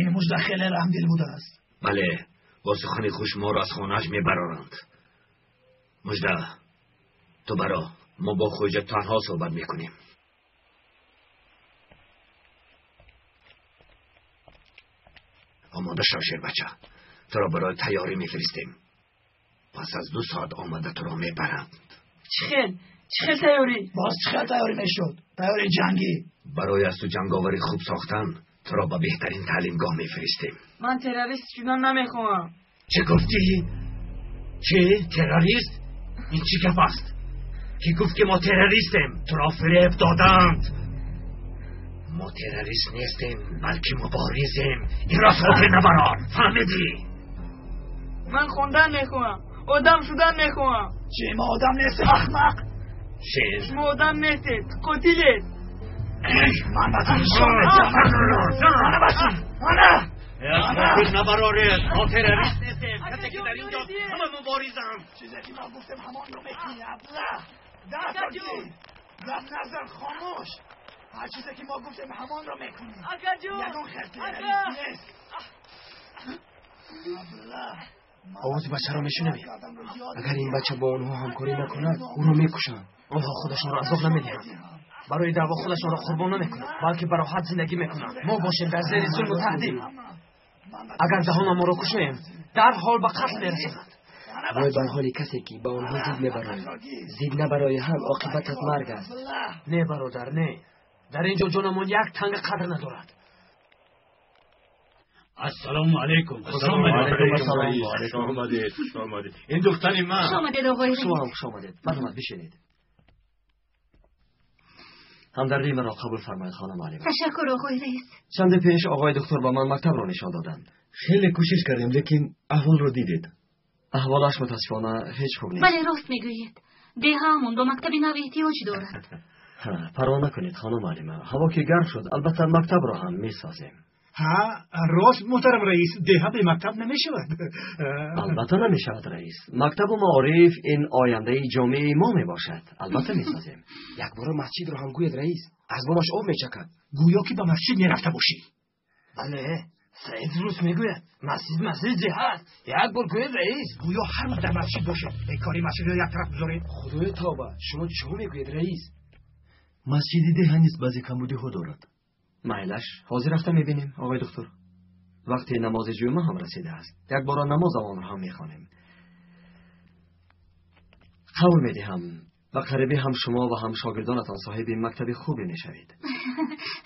O: Ин мужда хеле раҳмдил будааст.
C: Бале, бо сухани хуш моро аз хонааш мебароранд. Мужда, Ту баро, мо бо хоҷа танҳо суҳбат мекунем. Омода шав, шербача. Туро барои тайёрӣ мефиристем. Пас аз 2 соат омада туро мебаранд.
K: Чӣ хел? Чӣ хел тайёрӣ?
O: Боз чӣ хел тайёрӣ мешуд? Тайёрии ҷангӣ.
C: Барои аз ту ҷанговари хуб сохтан туро ба беҳтарин таълимгоҳ мефиристем.
K: Ман террорист шудан намехоҳам.
C: Чӣ гуфтӣ? Чӣ? Террорист? Ин чӣ гап аст? Кӣ гуфт ки мо террористем? Туро фиреб доданд. Мо террорист нестем, балки муборизем. Инро хотир набарор. Фаҳмидӣ?
K: Ман хондан мехоҳам. Одам шудан мехоҳам.
O: Чӣ, мо одам нестем, аҳмақ?
C: Шер.
K: Шумо одам нестед, қотилед.
O: Ман ба ту нишон медиҳам. Ана бача, ана.
C: Хотир набароред. Мо террорист нестем. Касе ки дар инҷо ҳама муборизанд.
O: Чизе ки мо гуфтем ҳамонро мекунӣ, абла. Даст гир. Гап назан, хомӯш. Ҳар чизе ки мо гуфтем ҳамонро мекунӣ.
K: Акаҷон.
O: Ягон хел террорист нест. Абла.
L: Овози бачаро мешунавед. Агар ин бача бо онҳо ҳамкорӣ накунад, ӯро мекушанд.
H: Онҳо худашонро азоб намедиҳанд. Барои даъво худашонро қурбон намекунанд, балки ба роҳат зиндагӣ мекунанд. Мо бошем дар зери зулму таҳдид. Агар даҳонамонро кушоем, дарҳол ба қатл мерасонанд.
L: Вой бар ҳоли касе ки ба онҳо зид мебарояд. Зид набарои ҳам оқибатат марг аст.
H: Не, бародар, не. Дар ин ҷо ҷонамон як танга қадр надорад.
N: Ассалому алайкум.
L: Ассалому алайкум.
M: Хуш омадед, хуш омадед. Ин духтари ман.
E: Хуш омадед, оғои раис.
L: Шумо ҳам хуш омадед. Марҳамат, бишинед. Ҳамдардии маро қабул фармоед, хонум Алима.
E: Ташаккур, оғои раис.
L: Чанде пеш оғои доктор ба ман мактабро нишон доданд.
G: Хеле кӯшиш кардем, лекин аҳволро дидед.
L: Аҳволаш мутаассифона ҳеҷ хуб нест.
E: Бале, рост мегӯед. Деҳаамон ба мактаби нав эҳтиёҷ дорад.
L: Парво накунед, хонум Алима. Ҳаво ки гарм шуд, албатта мактабро ҳам месозем.
O: Ҳа, рост, муҳтарам раис, деҳа бе мактаб намешавад.
L: Албатта намешавад, раис. Мактабу маориф ин ояндаи ҷомеаи мо мебошад. Албатта месозем.
R: Якбора масҷидро ҳам гӯед, раис. Аз бомаш об мечакад.
O: Гӯё ки ба масҷид мерафта бошӣ.
H: Бале, Саид дуруст мегӯяд. Масҷид масҷид деҳа аст. Як бор гӯед, раис.
O: Гӯё ҳар рӯз дар масҷид бошед. Бекори масҷидро як тараф гузоред.
R: Худои тавба, шумо чӣ мегӯед, раис?
G: Масҷиди деҳа низ баъзе камбудиҳо дорад.
L: Майлаш, ҳозир рафта мебинем, оғои доктор. Вақти намози ҷумъа ҳам расидааст. Якбора намозамонро ҳам мехонем. Қавл медиҳам, ба қарибӣ ҳам шумо ва ҳам шогирдонатон соҳиби мактаби хубе мешавед.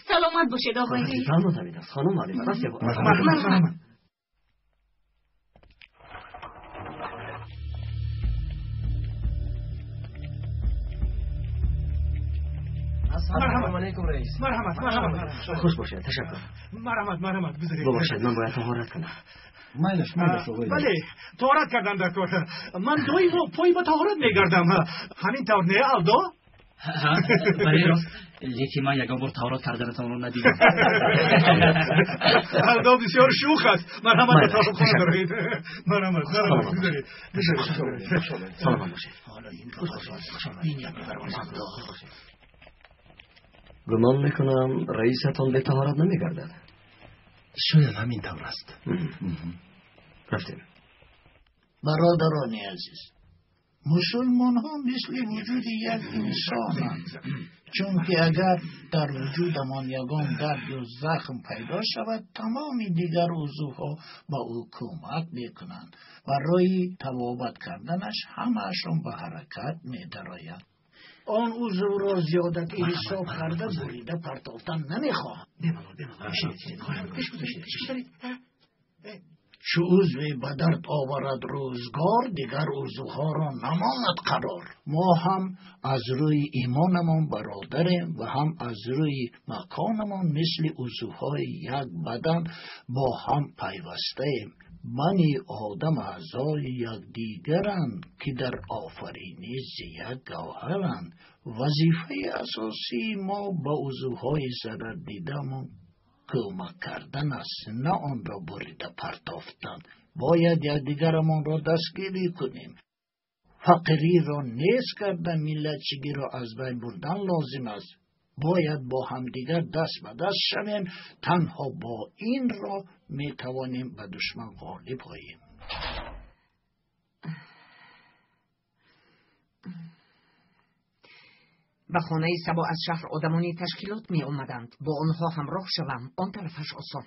E: Саломат бошед, оғои раис.
L: Фармод ҳамин аст, хонум Алима. Рафтем.
O: Марҳамат.
L: Ассалому алайкум, раис.
O: Марҳамат, марҳамат.
L: Хуш бошед, ташаккур.
O: Марҳамат, марҳамат, гузаред.
L: Бубахшед, ман бояд таҳорат кунам.
G: Майлаш, майлаш, оғои.
O: Бале, таҳорат кардан дар кор. Ман доимо пой ба таҳорат мегардам. Ҳамин тавр не, Алдо?
J: Бале, рост. Лекин ман ягон бор таҳорат карданатонро надидам.
O: Алдо бисёр шӯх аст. Марҳамат, ба таҳоратхона бароед. Марҳамат, марҳамат, гузаред.
L: Саломат бошед.
O: Ҳоло ин ро мебарам, Алдо.
L: Гумон мекунам раисатон бетаҳорат намегардад.
G: Шояд ҳамин тавр аст.
L: Рафтем.
S: Бародарони азиз, мусулмонҳо мисли вуҷуди як инсонанд. Чунки агар дар вуҷудамон ягон дард ё захм пайдо шавад, тамоми дигар узвҳо ба ӯ кӯмак мекунанд. Барои табобат карданаш ҳамаашон ба ҳаракат медароянд. Он узвро зиёдатӣ ҳисоб карда бурида партофтан намехоҳам. Чу узве ба дард оварад рӯзгор, дигар узвҳоро намонад қарор. Мо ҳам аз рӯи имонамон бародарем ва ҳам аз рӯи маконамон мисли узвҳои як бадан бо ҳам пайвастаем. Бани одам аъзои якдигаранд, ки дар офариниш зи як гавҳаранд. Вазифаи асосии мо ба узвҳои зарардидамон кӯмак кардан аст, на онро бурида партофтан. Бояд якдигарамонро дастгирӣ кунем. Фақириро нест карда миллатчигиро аз байн бурдан лозим аст. Бояд бо ҳамдигар даст ба даст шавем. Танҳо бо ин роҳ метавонем ба душман ғолиб оем.
A: Ба хонаи Сабо аз шаҳр одамони ташкилот меомаданд. Бо онҳо ҳамроҳ шавам, он тарафаш осон.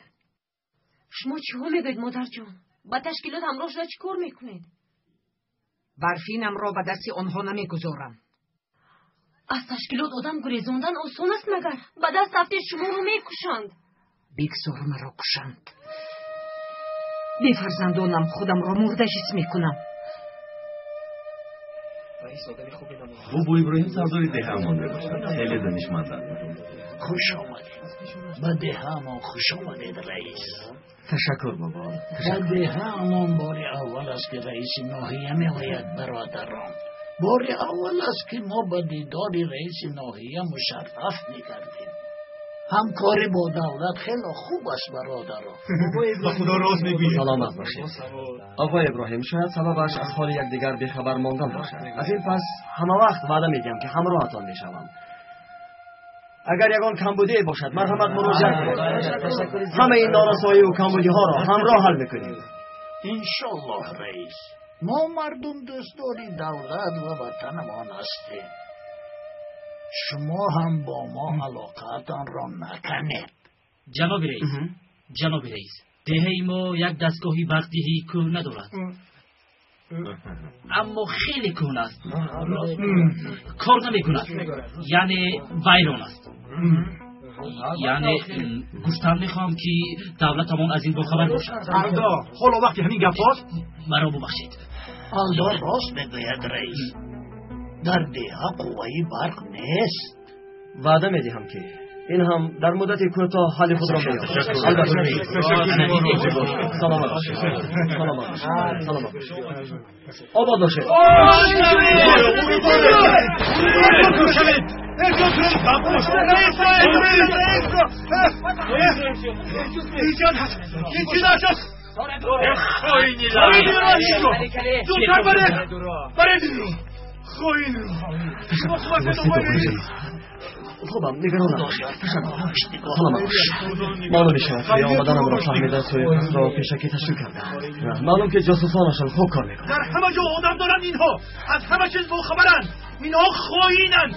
I: Шумо чиҳо мегӯед, модарҷон? Ба ташкилот ҳамроҳ шуда чӣ кор мекунед?
A: Барфинамро ба дасти онҳо намегузорам.
I: Аз ташкилот одам гурезондан осон аст магар? Ба даст афтед, шуморо мекушанд.
A: Бигзор маро кушанд. Бефарзандонам худамро мурда ҳис мекунам.
F: Бобо Иброҳим сардори деҳаамон мебошад. Хеле донишманданд.
S: Хуш омадед. Ба деҳаамон хуш омадед, раис.
L: Ташаккур, бобо.
S: Ба деҳаамон бори аввал аст, ки раиси ноҳия меояд, бародарон. Бори аввал аст, ки мо ба дидори раиси ноҳия мушарраф мегардем. Ҳамкорӣ бо давлат хеле хуб аст, бародарон.
O: Ба Худо рост мегӯед.
L: Саломат бошед. Оқои Иброҳим, шояд сабабаш аз ҳоли якдигар бехабар мондан бошад. Аз ин пас ҳама вақт ваъда медиҳам, ки ҳамроҳатон мешавам. Агар ягон камбудие бошад, марҳамат муроҷиат кунед. Ҳамаи ин норасоиву камбудиҳоро ҳамроҳ ҳал мекунем.
S: Иншоллоҳ, раис. Мо мардум дӯстдори давлат ва ватанамон ҳастем. Шумо ҳам бо мо алоқаатонро накунед.
J: Ҷаноби раис, ҷаноби раис, деҳаи мо як дастгоҳи барқдиҳии кӯҳна дорад, аммо хеле кӯҳна аст, кор намекунад, яъне вайрон аст. Яъне гуфтан мехоҳам, ки давлатамон аз ин бохабар бошад.
O: Алдо, ҳоло вақти ҳамин гапҳост?
J: Маро бубахшед.
S: Алдо рост мегӯяд, раис. Дар деҳа қувваи барқ нест.
L: Ваъда медиҳам, ки ин ҳам дар муддати кӯтоҳ ҳалли худро меёбад. Албатта. Саломат бошед. Саломат бошед. Саломат бошед. Обод бошед.
O: زودتر برید برید این رو خائن رو
L: Хубам, нигарон набошед. Ташаккур. Саломат бошед. Маълум мешавад, ки омаданамро фаҳмида суиқасдро пешакӣ ташкил карданд. Маълум, ки ҷосусонашон хуб кор мекунанд.
O: Дар ҳама ҷо одам доранд инҳо, аз ҳама чиз бохабаранд. Инҳо хоинанд.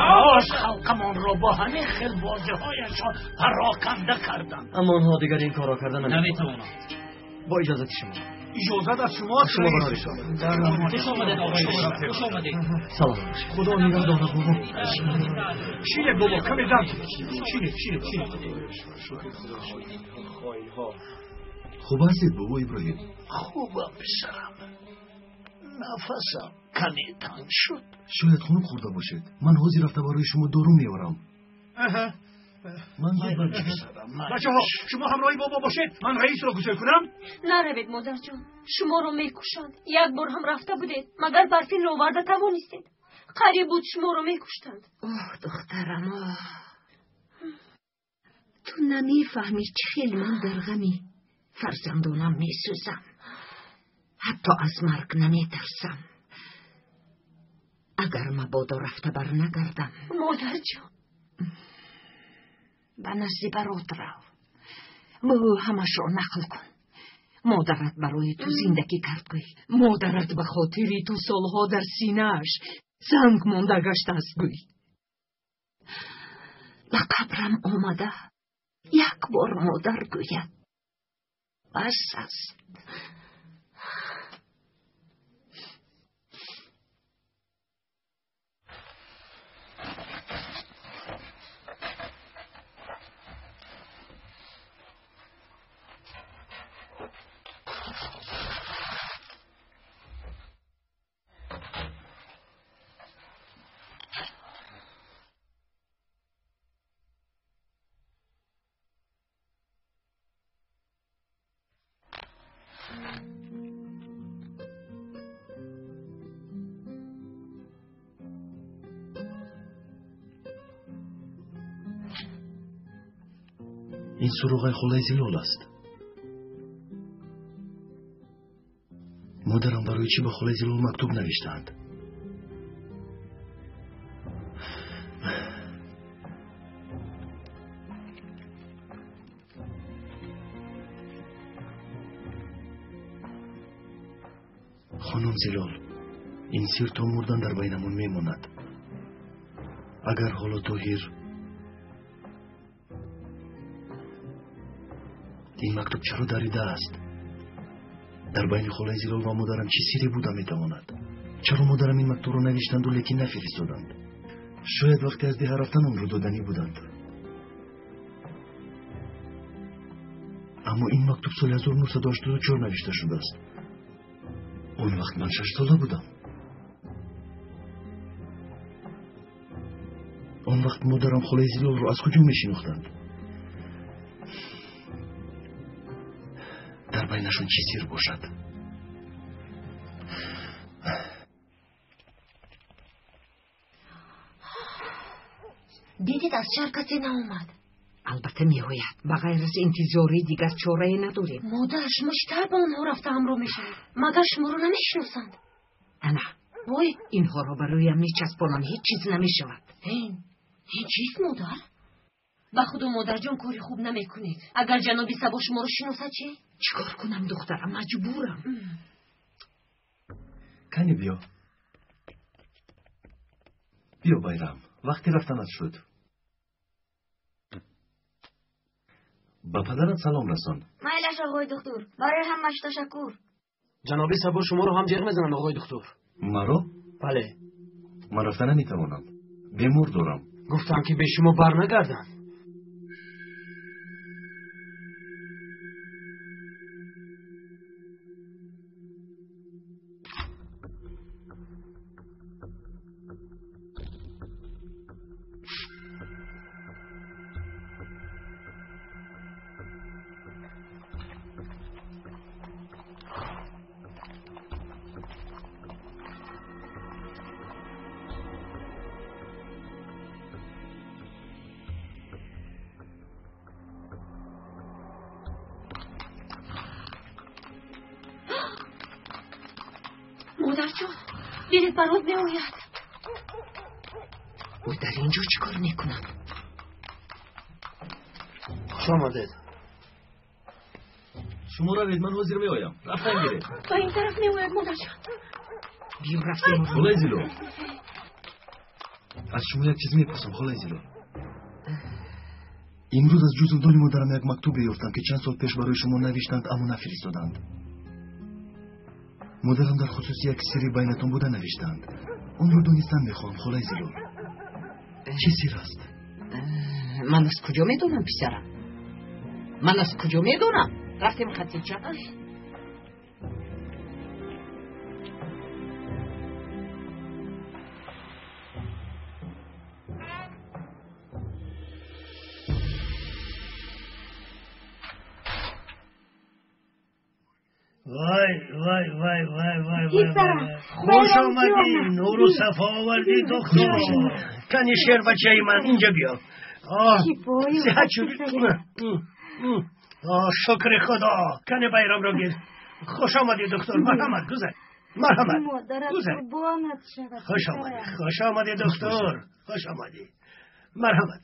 S: Кош халқамонро бо ҳамин хел бозиҳояшон пароканда карданд.
L: Аммо онҳо дигар ин корро карда
J: наметавонанд.
L: Бо иҷозати шумо.
O: Иҷозат аз шумост.
L: Шумо барори шумо.
J: Хуш омадед, оғои, хуш омадед.
L: Саломат бошед.
O: Худо нигаҳдорад, бобо. Шинед, бобо, каме дам шинед, шинед, шинед.
F: Хуб ҳастед, бобо Иброҳим?
S: Хубам, писарам. Нафасам каме танг шуд.
F: Шояд хунук хӯрда бошед. Ман ҳозир рафта барои шумо дору меорам. Ман
O: Бачаҳо, шумо ҳамроҳи бобо бошед, ман раисро гусел кунам.
I: Наравед, модарҷон, шуморо мекушанд. Як бор ҳам рафта будед, магар барфинро оварда тавонистед. Қариб буд шуморо мекуштанд.
D: Оҳ, духтарам, оҳ, ту намефаҳмӣ, чӣ хел ман дар ғами фарзандонам месӯзам. Ҳатто аз марг наметарсам. Агар мабодо рафта барнагардам.
I: Модарҷон,
D: ба назди барот рав, ба ӯ ҳамашро нақл кун. Модарат барои ту зиндагӣ кард, гӯй. Модарат ба хотири ту солҳо дар синааш санг монда гаштааст, гӯй. Ба қабрам омада як бор модар гӯяд, бас аст.
F: Ин суроғаи холаи Зилол аст. Модарам барои чӣ ба холаи Зилол мактуб навиштаанд? Хонум Зилол, Ин сир то мурдан дар байнамон мемонад. Агар ҳоло Тоҳир ин мактуб чаро даридааст? Дар байни холаи Зилол ва модарам чӣ сире буда метавонад? Чаро модарам ин мактубро навиштанду лекин нафиристоданд? Шояд вақте аз деҳа рафтан онро доданӣ буданд. Аммо ин мактуб соли 1984 навишта шудааст. Он вақт ман 6 сола будам. Он вақт модарам холаи Зилолро аз куҷо мешинохтанд? Дар байнашон чӣ сир бошад?
I: Дидед, аз шаҳр касе наомад.
A: Албатта меояд. Ба ғайр аз интизорӣ дигар чорае надорем.
I: Модар, шумо чӣ тавр ба онҳо рафта ҳамроҳ мешавед? Магар шуморо намешиносанд?
A: Ана,
I: вой,
A: инҳоро ба рӯям мечаспонам, ҳеҷ чиз намешавад.
I: Ин чист, модар? Ба худо, модарҷон, кори хуб намекунед. Агар ҷаноби Сабо шуморо шиносад чӣ?
A: Чӣ кор кунам, духтарам, маҷбурам.
F: Кани биё, биё, Байрам, вақти рафтанат шуд. Ба падарат салом расон.
T: Майлаш, оғои духтур, барои ҳамаш ташаккур.
H: Ҷаноби Сабо шуморо ҳам ҷеғ мезананд, оғои духтур.
F: Маро?
H: Бале.
F: Ман рафта наметавонам, бемор дорам.
H: Гуфтам, ки бе шумо бар нагардам.
I: Модарҷон, дидед, барод меояд.
A: Ӯ дар ин ҷо чӣ кор мекунад?
H: Хуш омадед.
G: Шумо равед, ман ҳозир меоям. Рафтан гиред.
I: Ба ин тараф меояд, модарҷон.
A: Биё, рафтем.
F: Холаи Зилол, аз шумо як чиз мепурсам. Холаи Зилол, имрӯз аз ҷузвдони модарам як мактубе ёфтам, ки чанд сол пеш барои шумо навиштанд, аммо нафиристоданд. Модарам дар хусуси як сирри байнатон буда навиштаанд. Онро донистан мехоҳам. Холаи Зилол, чӣ сир аст?
A: Ман аз куҷо медонам, писарам, ман аз куҷо медонам? Рафтем, Хатича.
P: Вай, вай, вай, вай, вай, вай!
D: Писарам,
P: Хуш
D: Байрамҷон.
P: омадӣ, нуру сафо овардӣ, духтур. Кани, шербачаи ман, инҷа биё. Оҳ,
D: Шифои
P: сиҳат шуд.
D: писарам.
P: Оҳ, шукри Худо. Кани, Байрамро гир. Хуш омадӣ, духтур. Марҳамат, гузар, марҳамат.
D: Модарат
P: Гузар.
D: қурбонат шавад.
P: Хуш омадӣ.
D: Писарам.
P: Хуш омадӣ, духтур, хуш омадӣ, марҳамат.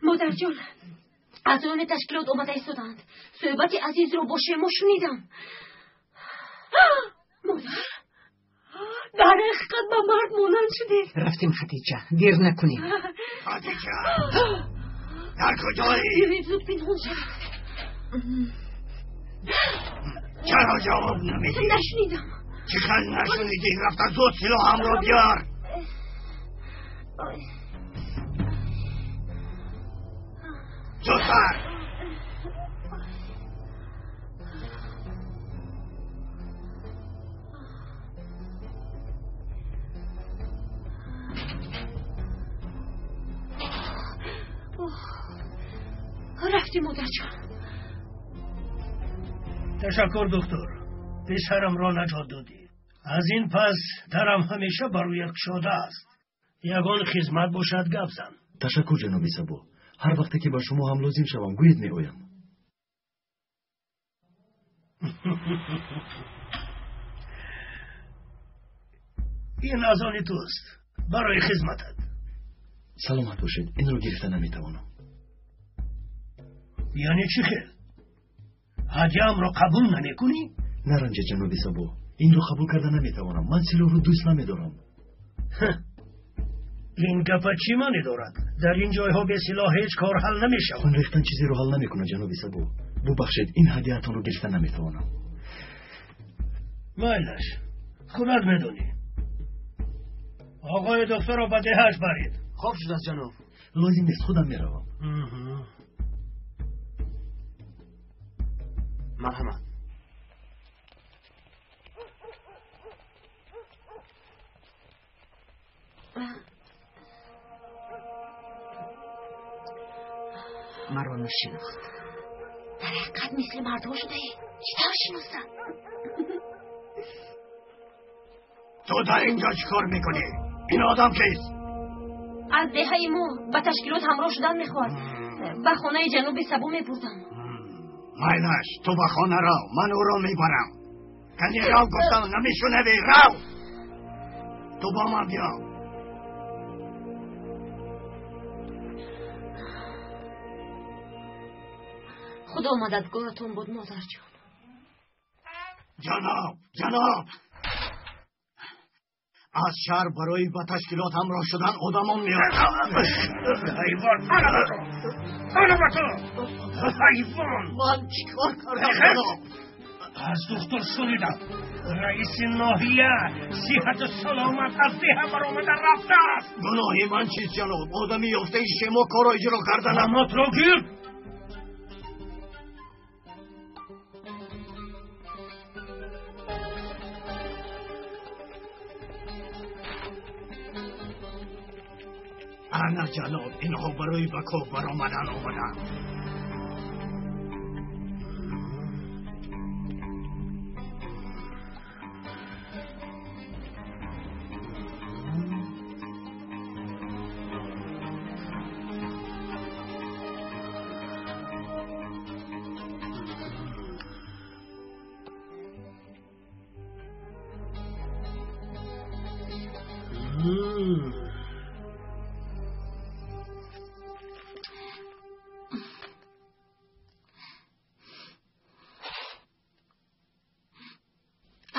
I: Модарҷон, аъзоёни ташкилот омада истоданд. Суҳбати Азизро бо шумо шунидам. Модар, дар ҳақиқат ба мард монанд шудед.
A: Рафтем, Хатича, дер накунем.
N: Хатича, дар куҷоӣ?
I: Биёед, зуд пинҳон шавед.
N: Чаро ҷавоб намедиҳӣ?
I: Нашунидам.
N: Чӣ хел нашунидӣ? Рафта зуд силоҳамро биёр. Зудтар!
I: Рафтем, модарҷон.
P: Ташаккур, духтур, писарамро наҷот додӣ. Аз ин пас дарам ҳамеша ба рӯят кушода аст. Ягон хизмат бошад, гап зан.
F: Ташаккур, ҷаноби Сабо. Ҳар вақте ки ба шумо ҳам лозим шавам, гӯед, меоям.
P: Ин аз они туст, барои хизматат.
F: Саломат бошед, инро гирифта наметавонам.
P: Яъне чӣ хел, ҳадяамро қабул намекунӣ?
F: Наранҷед, ҷаноби Сабо, инро қабул карда наметавонам. Ман силоҳро дӯст намедорам.
P: Ин гапа чӣ маъне дорад? Дар ин ҷойҳо бе силоҳ ҳеҷ кор ҳал намешавад.
F: Хун рехтан чизеро ҳал намекунад, ҷаноби Сабо. Бубахшед, ин ҳадияатонро гирифта наметавонам.
P: Майлаш, худат медонӣ. Оғои духтарро ба деҳаш баред.
R: Хоб шудааст, ҷаноб.
F: Лозим нест, худам меравам.
H: Марҳамат.
A: Маро нашинохт.
E: Дар ҳақиқат мисли мардҳо шудаӣ. Чӣ тавр шиносам?
N: Ту дар инҷо чӣ кор мекунӣ? Ин одам кист?
I: Аз деҳаи мо ба ташкилот ҳамроҳ шудан мехоҳад. Ба хонаи ҷаноби Сабо мебурдам.
N: Майлаш, ту ба хона рав, ман ӯро мебарам. Кани рав гуфтам, намешунавӣ, рав! Ту бо ман биё.
I: Худо мададгоратон буд, модарҷон.
N: Ҷаноб, ҷаноб! Аз шаҳр барои ба ташкилот ҳамроҳ шудан одамон меоянд.
P: Ҳайвон! Ана ба ту! Ана ба ту! Ҳайвон!
N: Ман чӣ кор кардам, ҷаноб?
P: Аз духтур шунидам. Раиси ноҳия сиҳату саломат аз деҳа баромада рафтааст.
N: Гуноҳи ман чист, ҷаноб? Одами ёфтаи шумо корро иҷро карданам.
P: Намотро гир!
N: Ана ҷаноб, инҳо барои ба кӯҳ баромадан омаданд.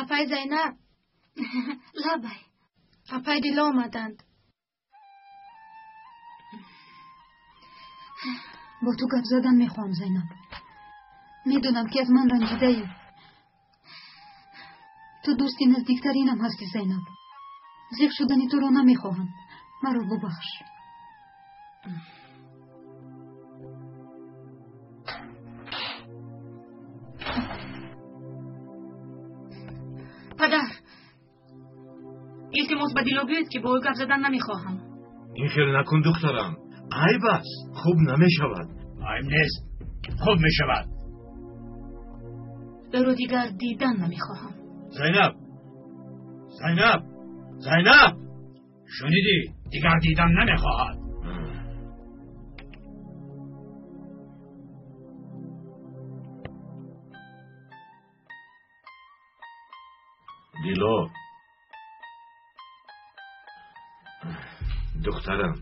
E: Апай Зайнаб.
I: Лабай.
E: Апай Дило омаданд.
U: Бо ту гап задан мехоҳам, Зайнаб. Медонам, ки аз ман ранҷидаӣ. Ту дӯсти наздиктаринам ҳастӣ, Зайнаб. Зиқ шудани туро намехоҳам. Маро бубахш.
E: Падар, илтимос ба Дило гӯед, ки бо ӯ гап задан намехоҳам.
Q: Ин хел накун, духтарам. Айб аст, хуб намешавад.
P: Айб нест, хуб мешавад.
E: Ӯро дигар дидан намехоҳам.
Q: Зайнаб, Зайнаб, Зайнаб!
N: Шунидӣ? Дигар дидан намехоҳад.
Q: Дило, духтарам,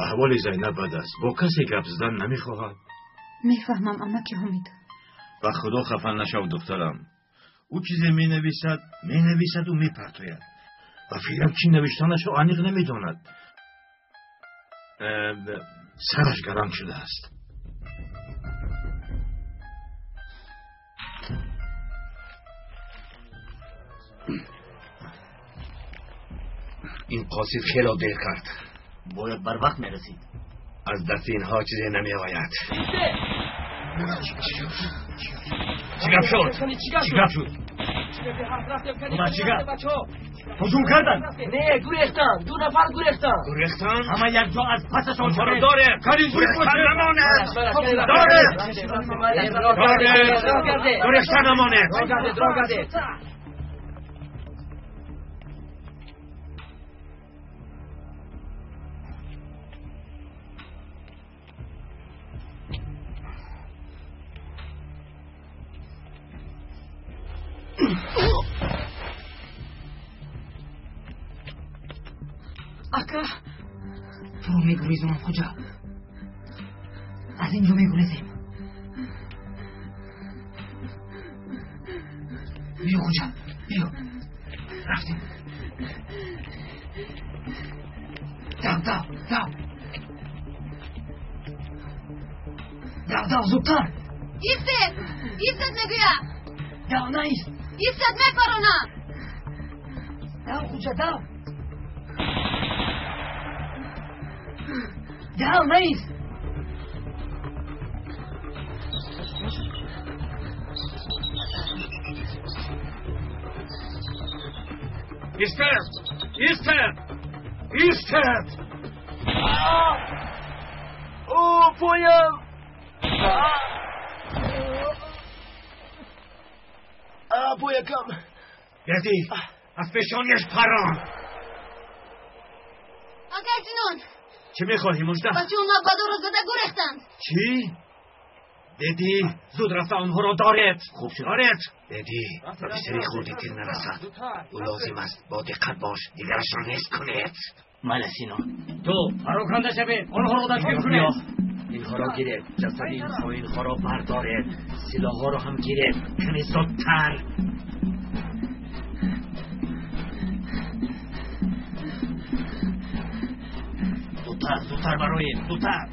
Q: аҳволи Зайнаб бад аст. Бо касе гап задан намехоҳад.
U: Мефаҳмам, амаки Ҳомид.
Q: Ба худо хафа нашав, духтарам. Ӯ чизе менависад, менависаду мепартояд. Ба фикрам чӣ навиштанашро аниқ намедонад. Сараш гарам шудааст. Ин қосид хело дер кард.
L: Бояд барвақт мерасид.
Q: Аз дасти инҳо чизе намеояд. Чӣ гап шуд? Чӣ гап шуд?
L: Чӣ гап? Ҳуҷум карданд?
K: Не, гурехтанд. Ду нафар гурехтанд.
Q: Гурехтанд?
L: Ҳама якҷо аз пасашон
Q: шавем. Дорем. Гурехтан намонед. Дорем. Дорем. Гурехтан намонед.
K: Роҳ гардед.
A: Ака, туро мегурезонам, хоҷа. Аз ин ҷо мегурезем.
H: Биё хуҷа, биё. Рафтем. Дав, дав, дав. Дав, дав, зудтар.
T: Истед! Истед мегӯям!
H: Дав, наист.
T: Истед, мепаронам!
H: Дав, хуҷа, дав. Дав, наист.
N: Истед! Истед! Истед!
K: О, поям!
F: Поякам!
N: Берди, аз пешонияш парон!
T: Акай Синон!
N: Чӣ мехоҳӣ, Мужда?
T: Бачаҳо мабадоро зада гурехтанд.
N: Чӣ? Деди, зуд рафта онҳоро доред. Хуб шуд. Доред. Деди, ба писари хурди тир нарасад. Ӯ лозим аст. Бо диққат бош. Дигарашро нест кунед.
J: Майла, Синон. Ту пароканда шавед. Онҳоро дастгир кунед.
N: Инҳоро гиред. Ҷасади ин хоинҳоро бардоред. Силоҳҳоро ҳам гиред. Каме зудтар. Зудтар, зудтар бароед. Зудтар.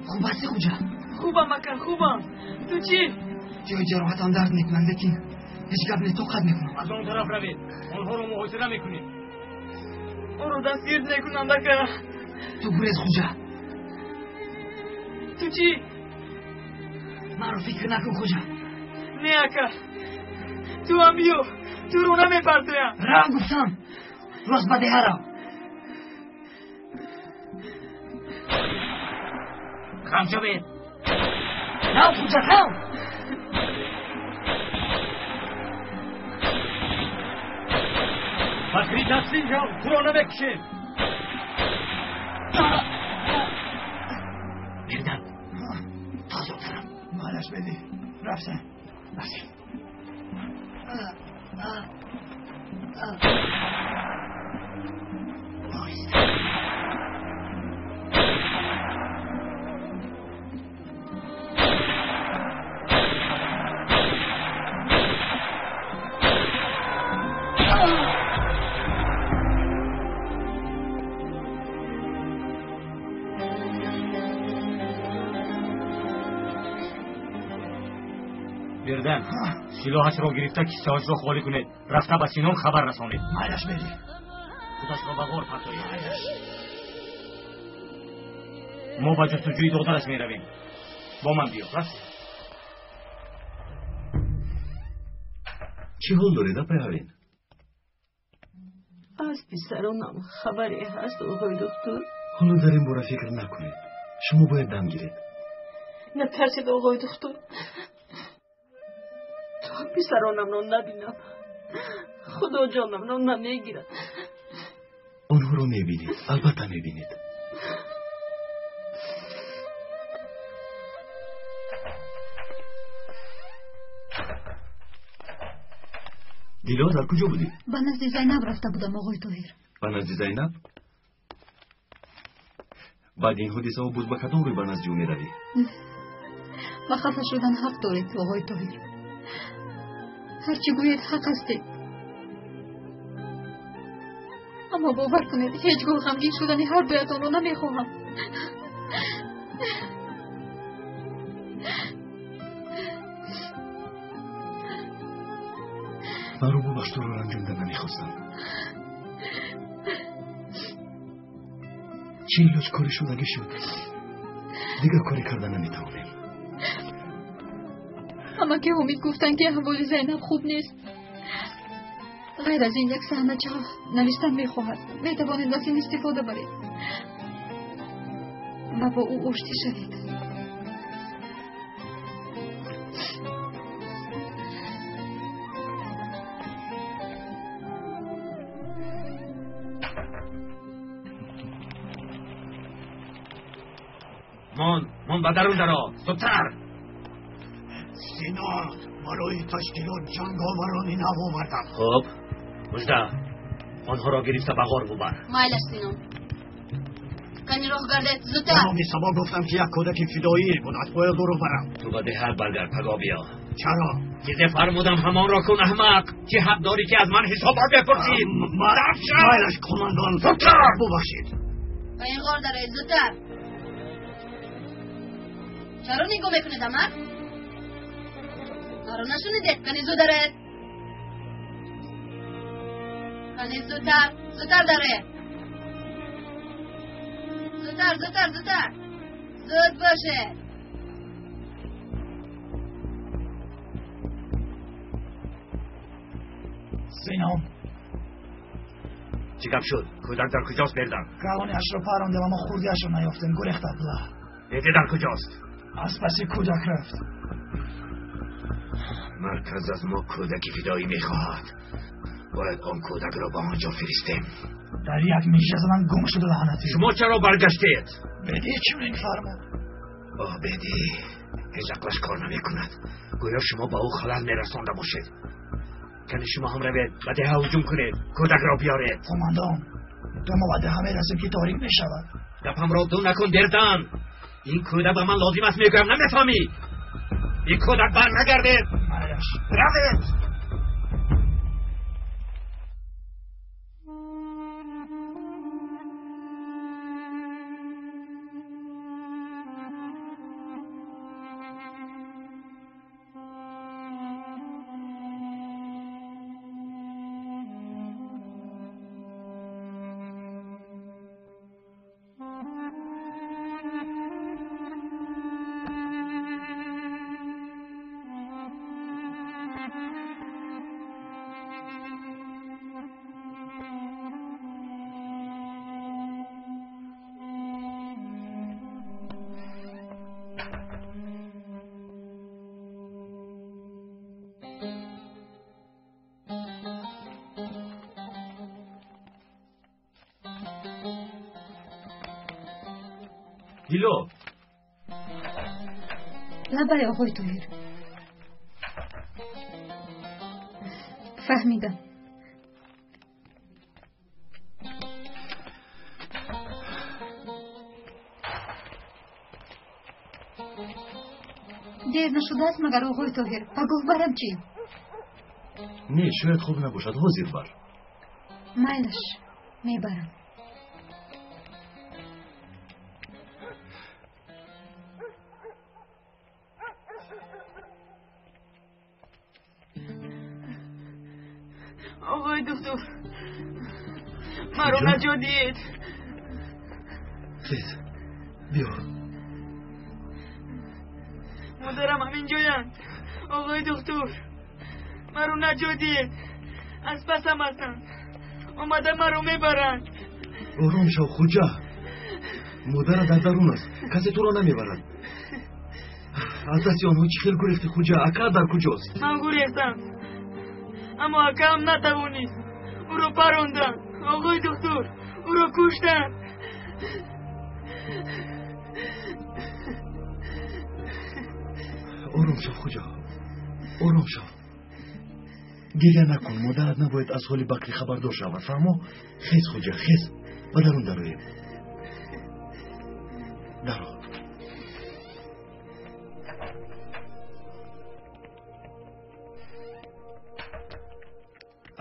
H: Хуб ҳасти, хуҷа?
K: Хубам, ака, хубам. Ту чӣ?
H: Ҷои ҷароҳатам дард мекунад, лекин ҳеҷ гап не, тоқат мекунам.
J: Аз он тараф равед. Онҳоро муҳосира мекунед.
K: Онро дастгир мекунанд, ака.
H: Ту гурез, хуҷа.
K: Ту чӣ?
H: Маро фикр накун, хуҷа.
K: Не, ака. Ту ҳам биё. Туро намепартоям.
H: Рав, гуфтам. Рост ба деҳа рав.
N: Хам шавед.
H: Рав, хуҷа, рав.
J: Фахри таслим шав, туро намекушем.
N: Бердам. То зудтарам.
O: Малаш беди. Рафтем.
N: Рафтем.
J: Бердам, силоҳашро гирифта киссаҳашро холӣ кунед. Рафта ба Синон хабар расонед.
O: Майлаш беди.
J: Худашро ба ғор партоед. Мо ба ҷустуҷӯи додараш меравем. Бо ман биё. Рафтем.
G: Чӣ ҳол доред, апай Ҳавин?
I: Аз писаронам хабаре ҳаст, оғои духтур?
G: Ҳоло дар ин бора фикр накунед. Шумо бояд дам гиред.
I: Натарсед, оғои духтур. То писаронамро набинам, худо ҷонамро намегирад.
G: Онҳоро мебинед, албатта мебинед. Дило, дар куҷо будӣ?
U: Ба назди Зайнаб рафта будам, оғои Тоҳир.
G: Ба назди Зайнаб? Баъди ин ҳодисаҳо боз ба кадом рӯй ба назди ӯ меравӣ?
U: Ба хафа шудан ҳақ доред, оғои Тоҳир. Ҳарчи гӯед ҳақ ҳастед. Аммо бовар кунед, ҳеҷ гоҳ ғамгин шудани ҳар дуятонро намехоҳам.
G: Маро бубахш, туро ранҷонда намехостам. Чӣ илоҷ, кори шудагӣ шуд. Дигар коре карда наметавонем.
U: Ҳамаки Ҳомид гуфтанд, ки аҳволи Зайнаб хуб нест. Ғайр аз ин як саҳнача навиштан мехоҳад. Метавонед аз ин истифода баред ва бо ӯ оштӣ шавед.
N: Мон, мон ба дарун даро. Зудтар.
S: Сино, барои ташкилот ҷанговарони нав овардам.
J: Хуб, Мужда, онҳоро гирифта ба ғор бубар.
T: Майлаш, Синон. Кани роҳ гардед, зудтар.
B: Ҷаноби Сабо гуфтам ки як кӯдаки фидоӣ буд, бояд ӯро барам.
C: Ту ба деҳат баргард, пагоҳ биё.
B: Чаро?
C: Чизе фармудам, ҳамонро кун, аҳмақ. Чӣ ҳақ дорӣ ки аз ман ҳисобот бипурсӣ?
B: Майлаш, командан.
C: Зудтар!
B: Бубахшед.
T: Ба ин ғор дароед, зудтар. Чаро нигоҳ мекунед, амак? Маро нашунидед? Кани зуд дароед. Кани зудтар, зудтар дароед. Зудтар, зудтар, зудтар. Зуд бошед.
O: Зиноб.
C: Чӣ гап шуд? Кӯдак дар куҷост, Бердан?
O: Калониашро парондем, аммо хурдиашро наёфтем. Гурехт абла.
C: Беди дар куҷост?
O: Аз паси кӯдак рафт.
C: Марказ аз мо кӯдаки фидоӣ мехоҳад. Бояд он кӯдакро ба он ҷо фиристем.
O: Дар як мижа задан гум шуда, лаънатӣ.
C: Шумо чаро баргаштед?
O: Беди чунин фармуд.
C: Оҳ, Беди ҳеҷ ақлаш кор намекунад. Гӯё шумо ба ӯ халал мерасонда бошед. Кани шумо ҳам равед, ба деҳа ҳуҷум кунед, кӯдакро биёред.
O: Командан, то мо ба деҳа мерасем ки торик мешавад.
C: Гапамро ду накун, Бердан. Ин кӯдак ба ман лозим аст, мегӯям, намефаҳмӣ? Ин кӯдак бар нагардед.
O: Майлаш.
C: Равед. Дило.
U: Лабай, оғои Тоҳир. Фаҳмидам. Дер нашудааст магар, оғои Тоҳир? Пагоҳ барам чӣ?
G: Не, шояд хуб набошад, ҳозир бар.
U: Майлаш, мебарам.
K: Оғои доктор, маро наҷот диҳед.
G: Хез, биё.
K: Модарам ҳамин ҷоянд. Оғои доктор, маро наҷот диҳед. Аз пасам ҳастанд, омада маро мебаранд.
G: Ором шав, хуҷа. Модарат дар дарун аст, касе туро намебарад. Аз дасти онҳо чӣ хел гурехтӣ, хуҷа? Ака дар куҷост?
K: Ман гурехтам, аммо акаам натавонист. Ӯро паронданд. Оғои доктор, ӯро куштанд.
G: Ором шав, хуҷа, ором шав. Гиря накун, модарат набояд аз ҳоли Бакрӣ хабардор шавад, фаҳмо? Хез, хуҷа, хез, ба дарун дароем. Даро.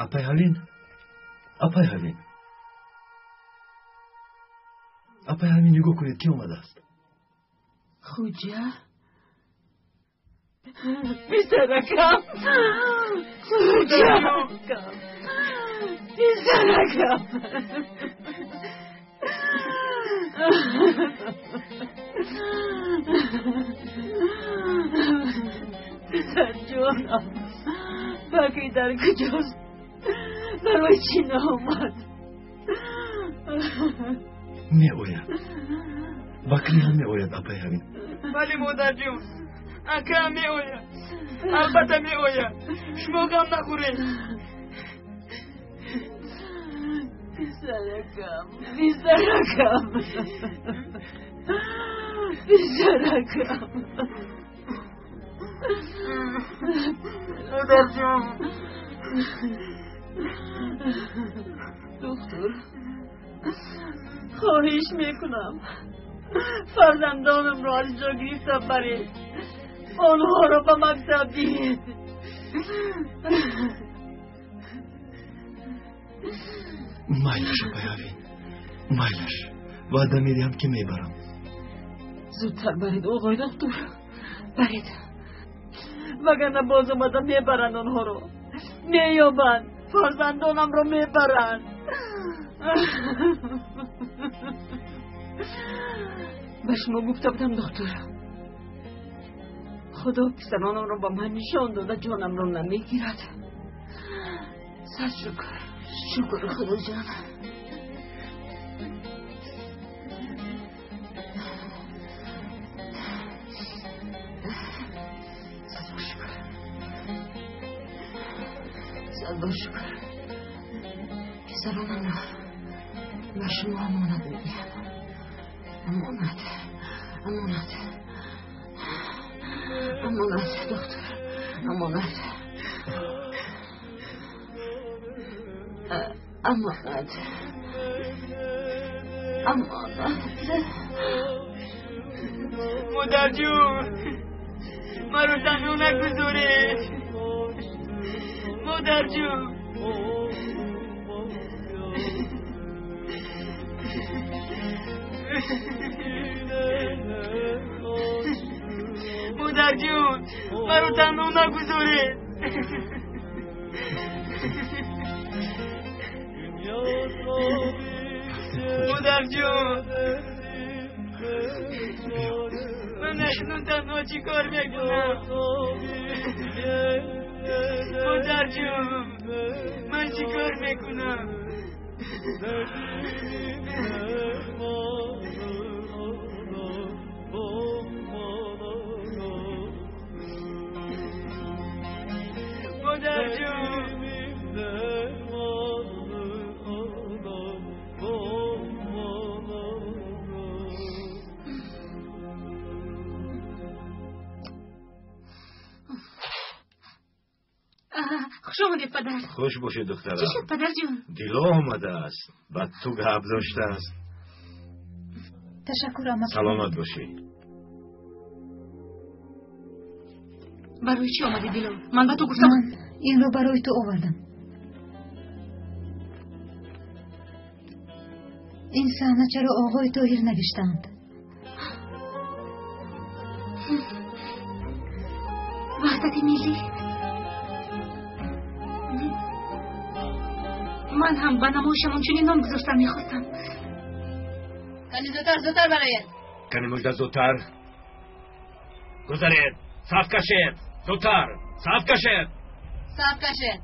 G: Апай Ҳалин, апай Ҳалин, апай Ҳалин, нигоҳ кунед, ки омадааст.
E: Хуҷа, писаракам, хуҷа, писаракам. Писарҷонам, Бакри дар куҷост? Барои чӣ наомад?
G: Меояд, Бакрӣ ҳам меояд, апай Ҳалин.
K: Бале, модарҷон, акаам меояд, албатта меояд. Шумо ғам нахӯред.
E: Писаракам, писаракам, писаракам.
K: Модарҷон.
E: Доктор,
K: Хоҳиш мекунам, фарзандонамро аз инҷо гирифта баред, онҳоро ба мактаб диҳед.
F: Майлаш, апай Авин, майлаш. Ваъда медиҳам, ки мебарам.
K: Зудтар баред, оғои доктор, баред, вагарна боз омада мебаранд онҳоро, меёбанд, фарзандонамро мебаранд. Ба шумо гуфта будам, доктор, худо писаронамро ба ман нишон дода, ҷонамро намегирад. Сад шукр, шукр худоҷон. Сад бор шукр, писаронамро ба шумо амонат медиҳам. Амонат, амонат, амонат, доктор, амонат, амонат, амонат. Модарҷун, маро танҳо нагузоред. Модарҷун. Модарҷун, маро танҳо нагузоред. Модарҷун, ман акнун танҳо чӣ кор мекунам? Модарҷун, ман чӣ кор мекунам? Модарҷун,
E: хуш омадед, падар.
Q: Хуш бошед, духтарам.
E: Чӣ шуд, падарҷон?
Q: Дило омадааст, ба ту гап доштааст.
U: Ташаккур, амак.
Q: Саломат бошӣ.
E: Барои чӣ омадӣ, Дило? Ман ба ту гуфтам.
U: Ман инро барои ту овардам. Ин саҳначаро оғои Тоҳир навиштаанд.
E: Ваҳдати миллӣ. Ман ҳам ба намоишамон чунин ном гузоштан мехостам.
T: Кани зудтар, зудтар бароед.
C: Кани мужда, зудтар гузаред, саф кашед, зудтар саф кашед,
T: саф кашед.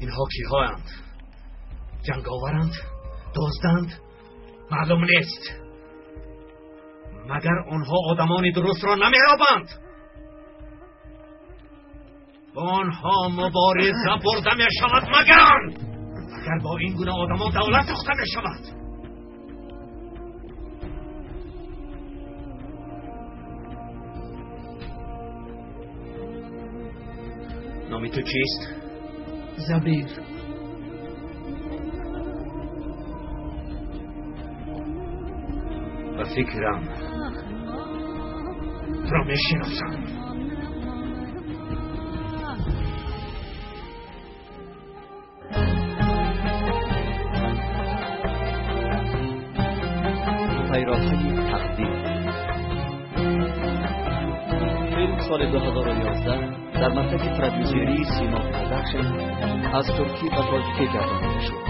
C: Инҳо киҳоянд? Ҷанговаранд? Дозданд? Маълум нест. Магар онҳо одамони дурустро намеёбанд? Бо онҳо мубориза бурда мешавад, магар бо ин гуна одамон давлат сохта мешавад. Номи ту чист?
A: Забир.
C: Ба фикрам туро мешиносам.
M: Пайроҳаи тақдир. Филм соли 2011 дар маркази продюсерии Сино Продакшн аз туркӣ ба тоҷикӣ гардонида шуд.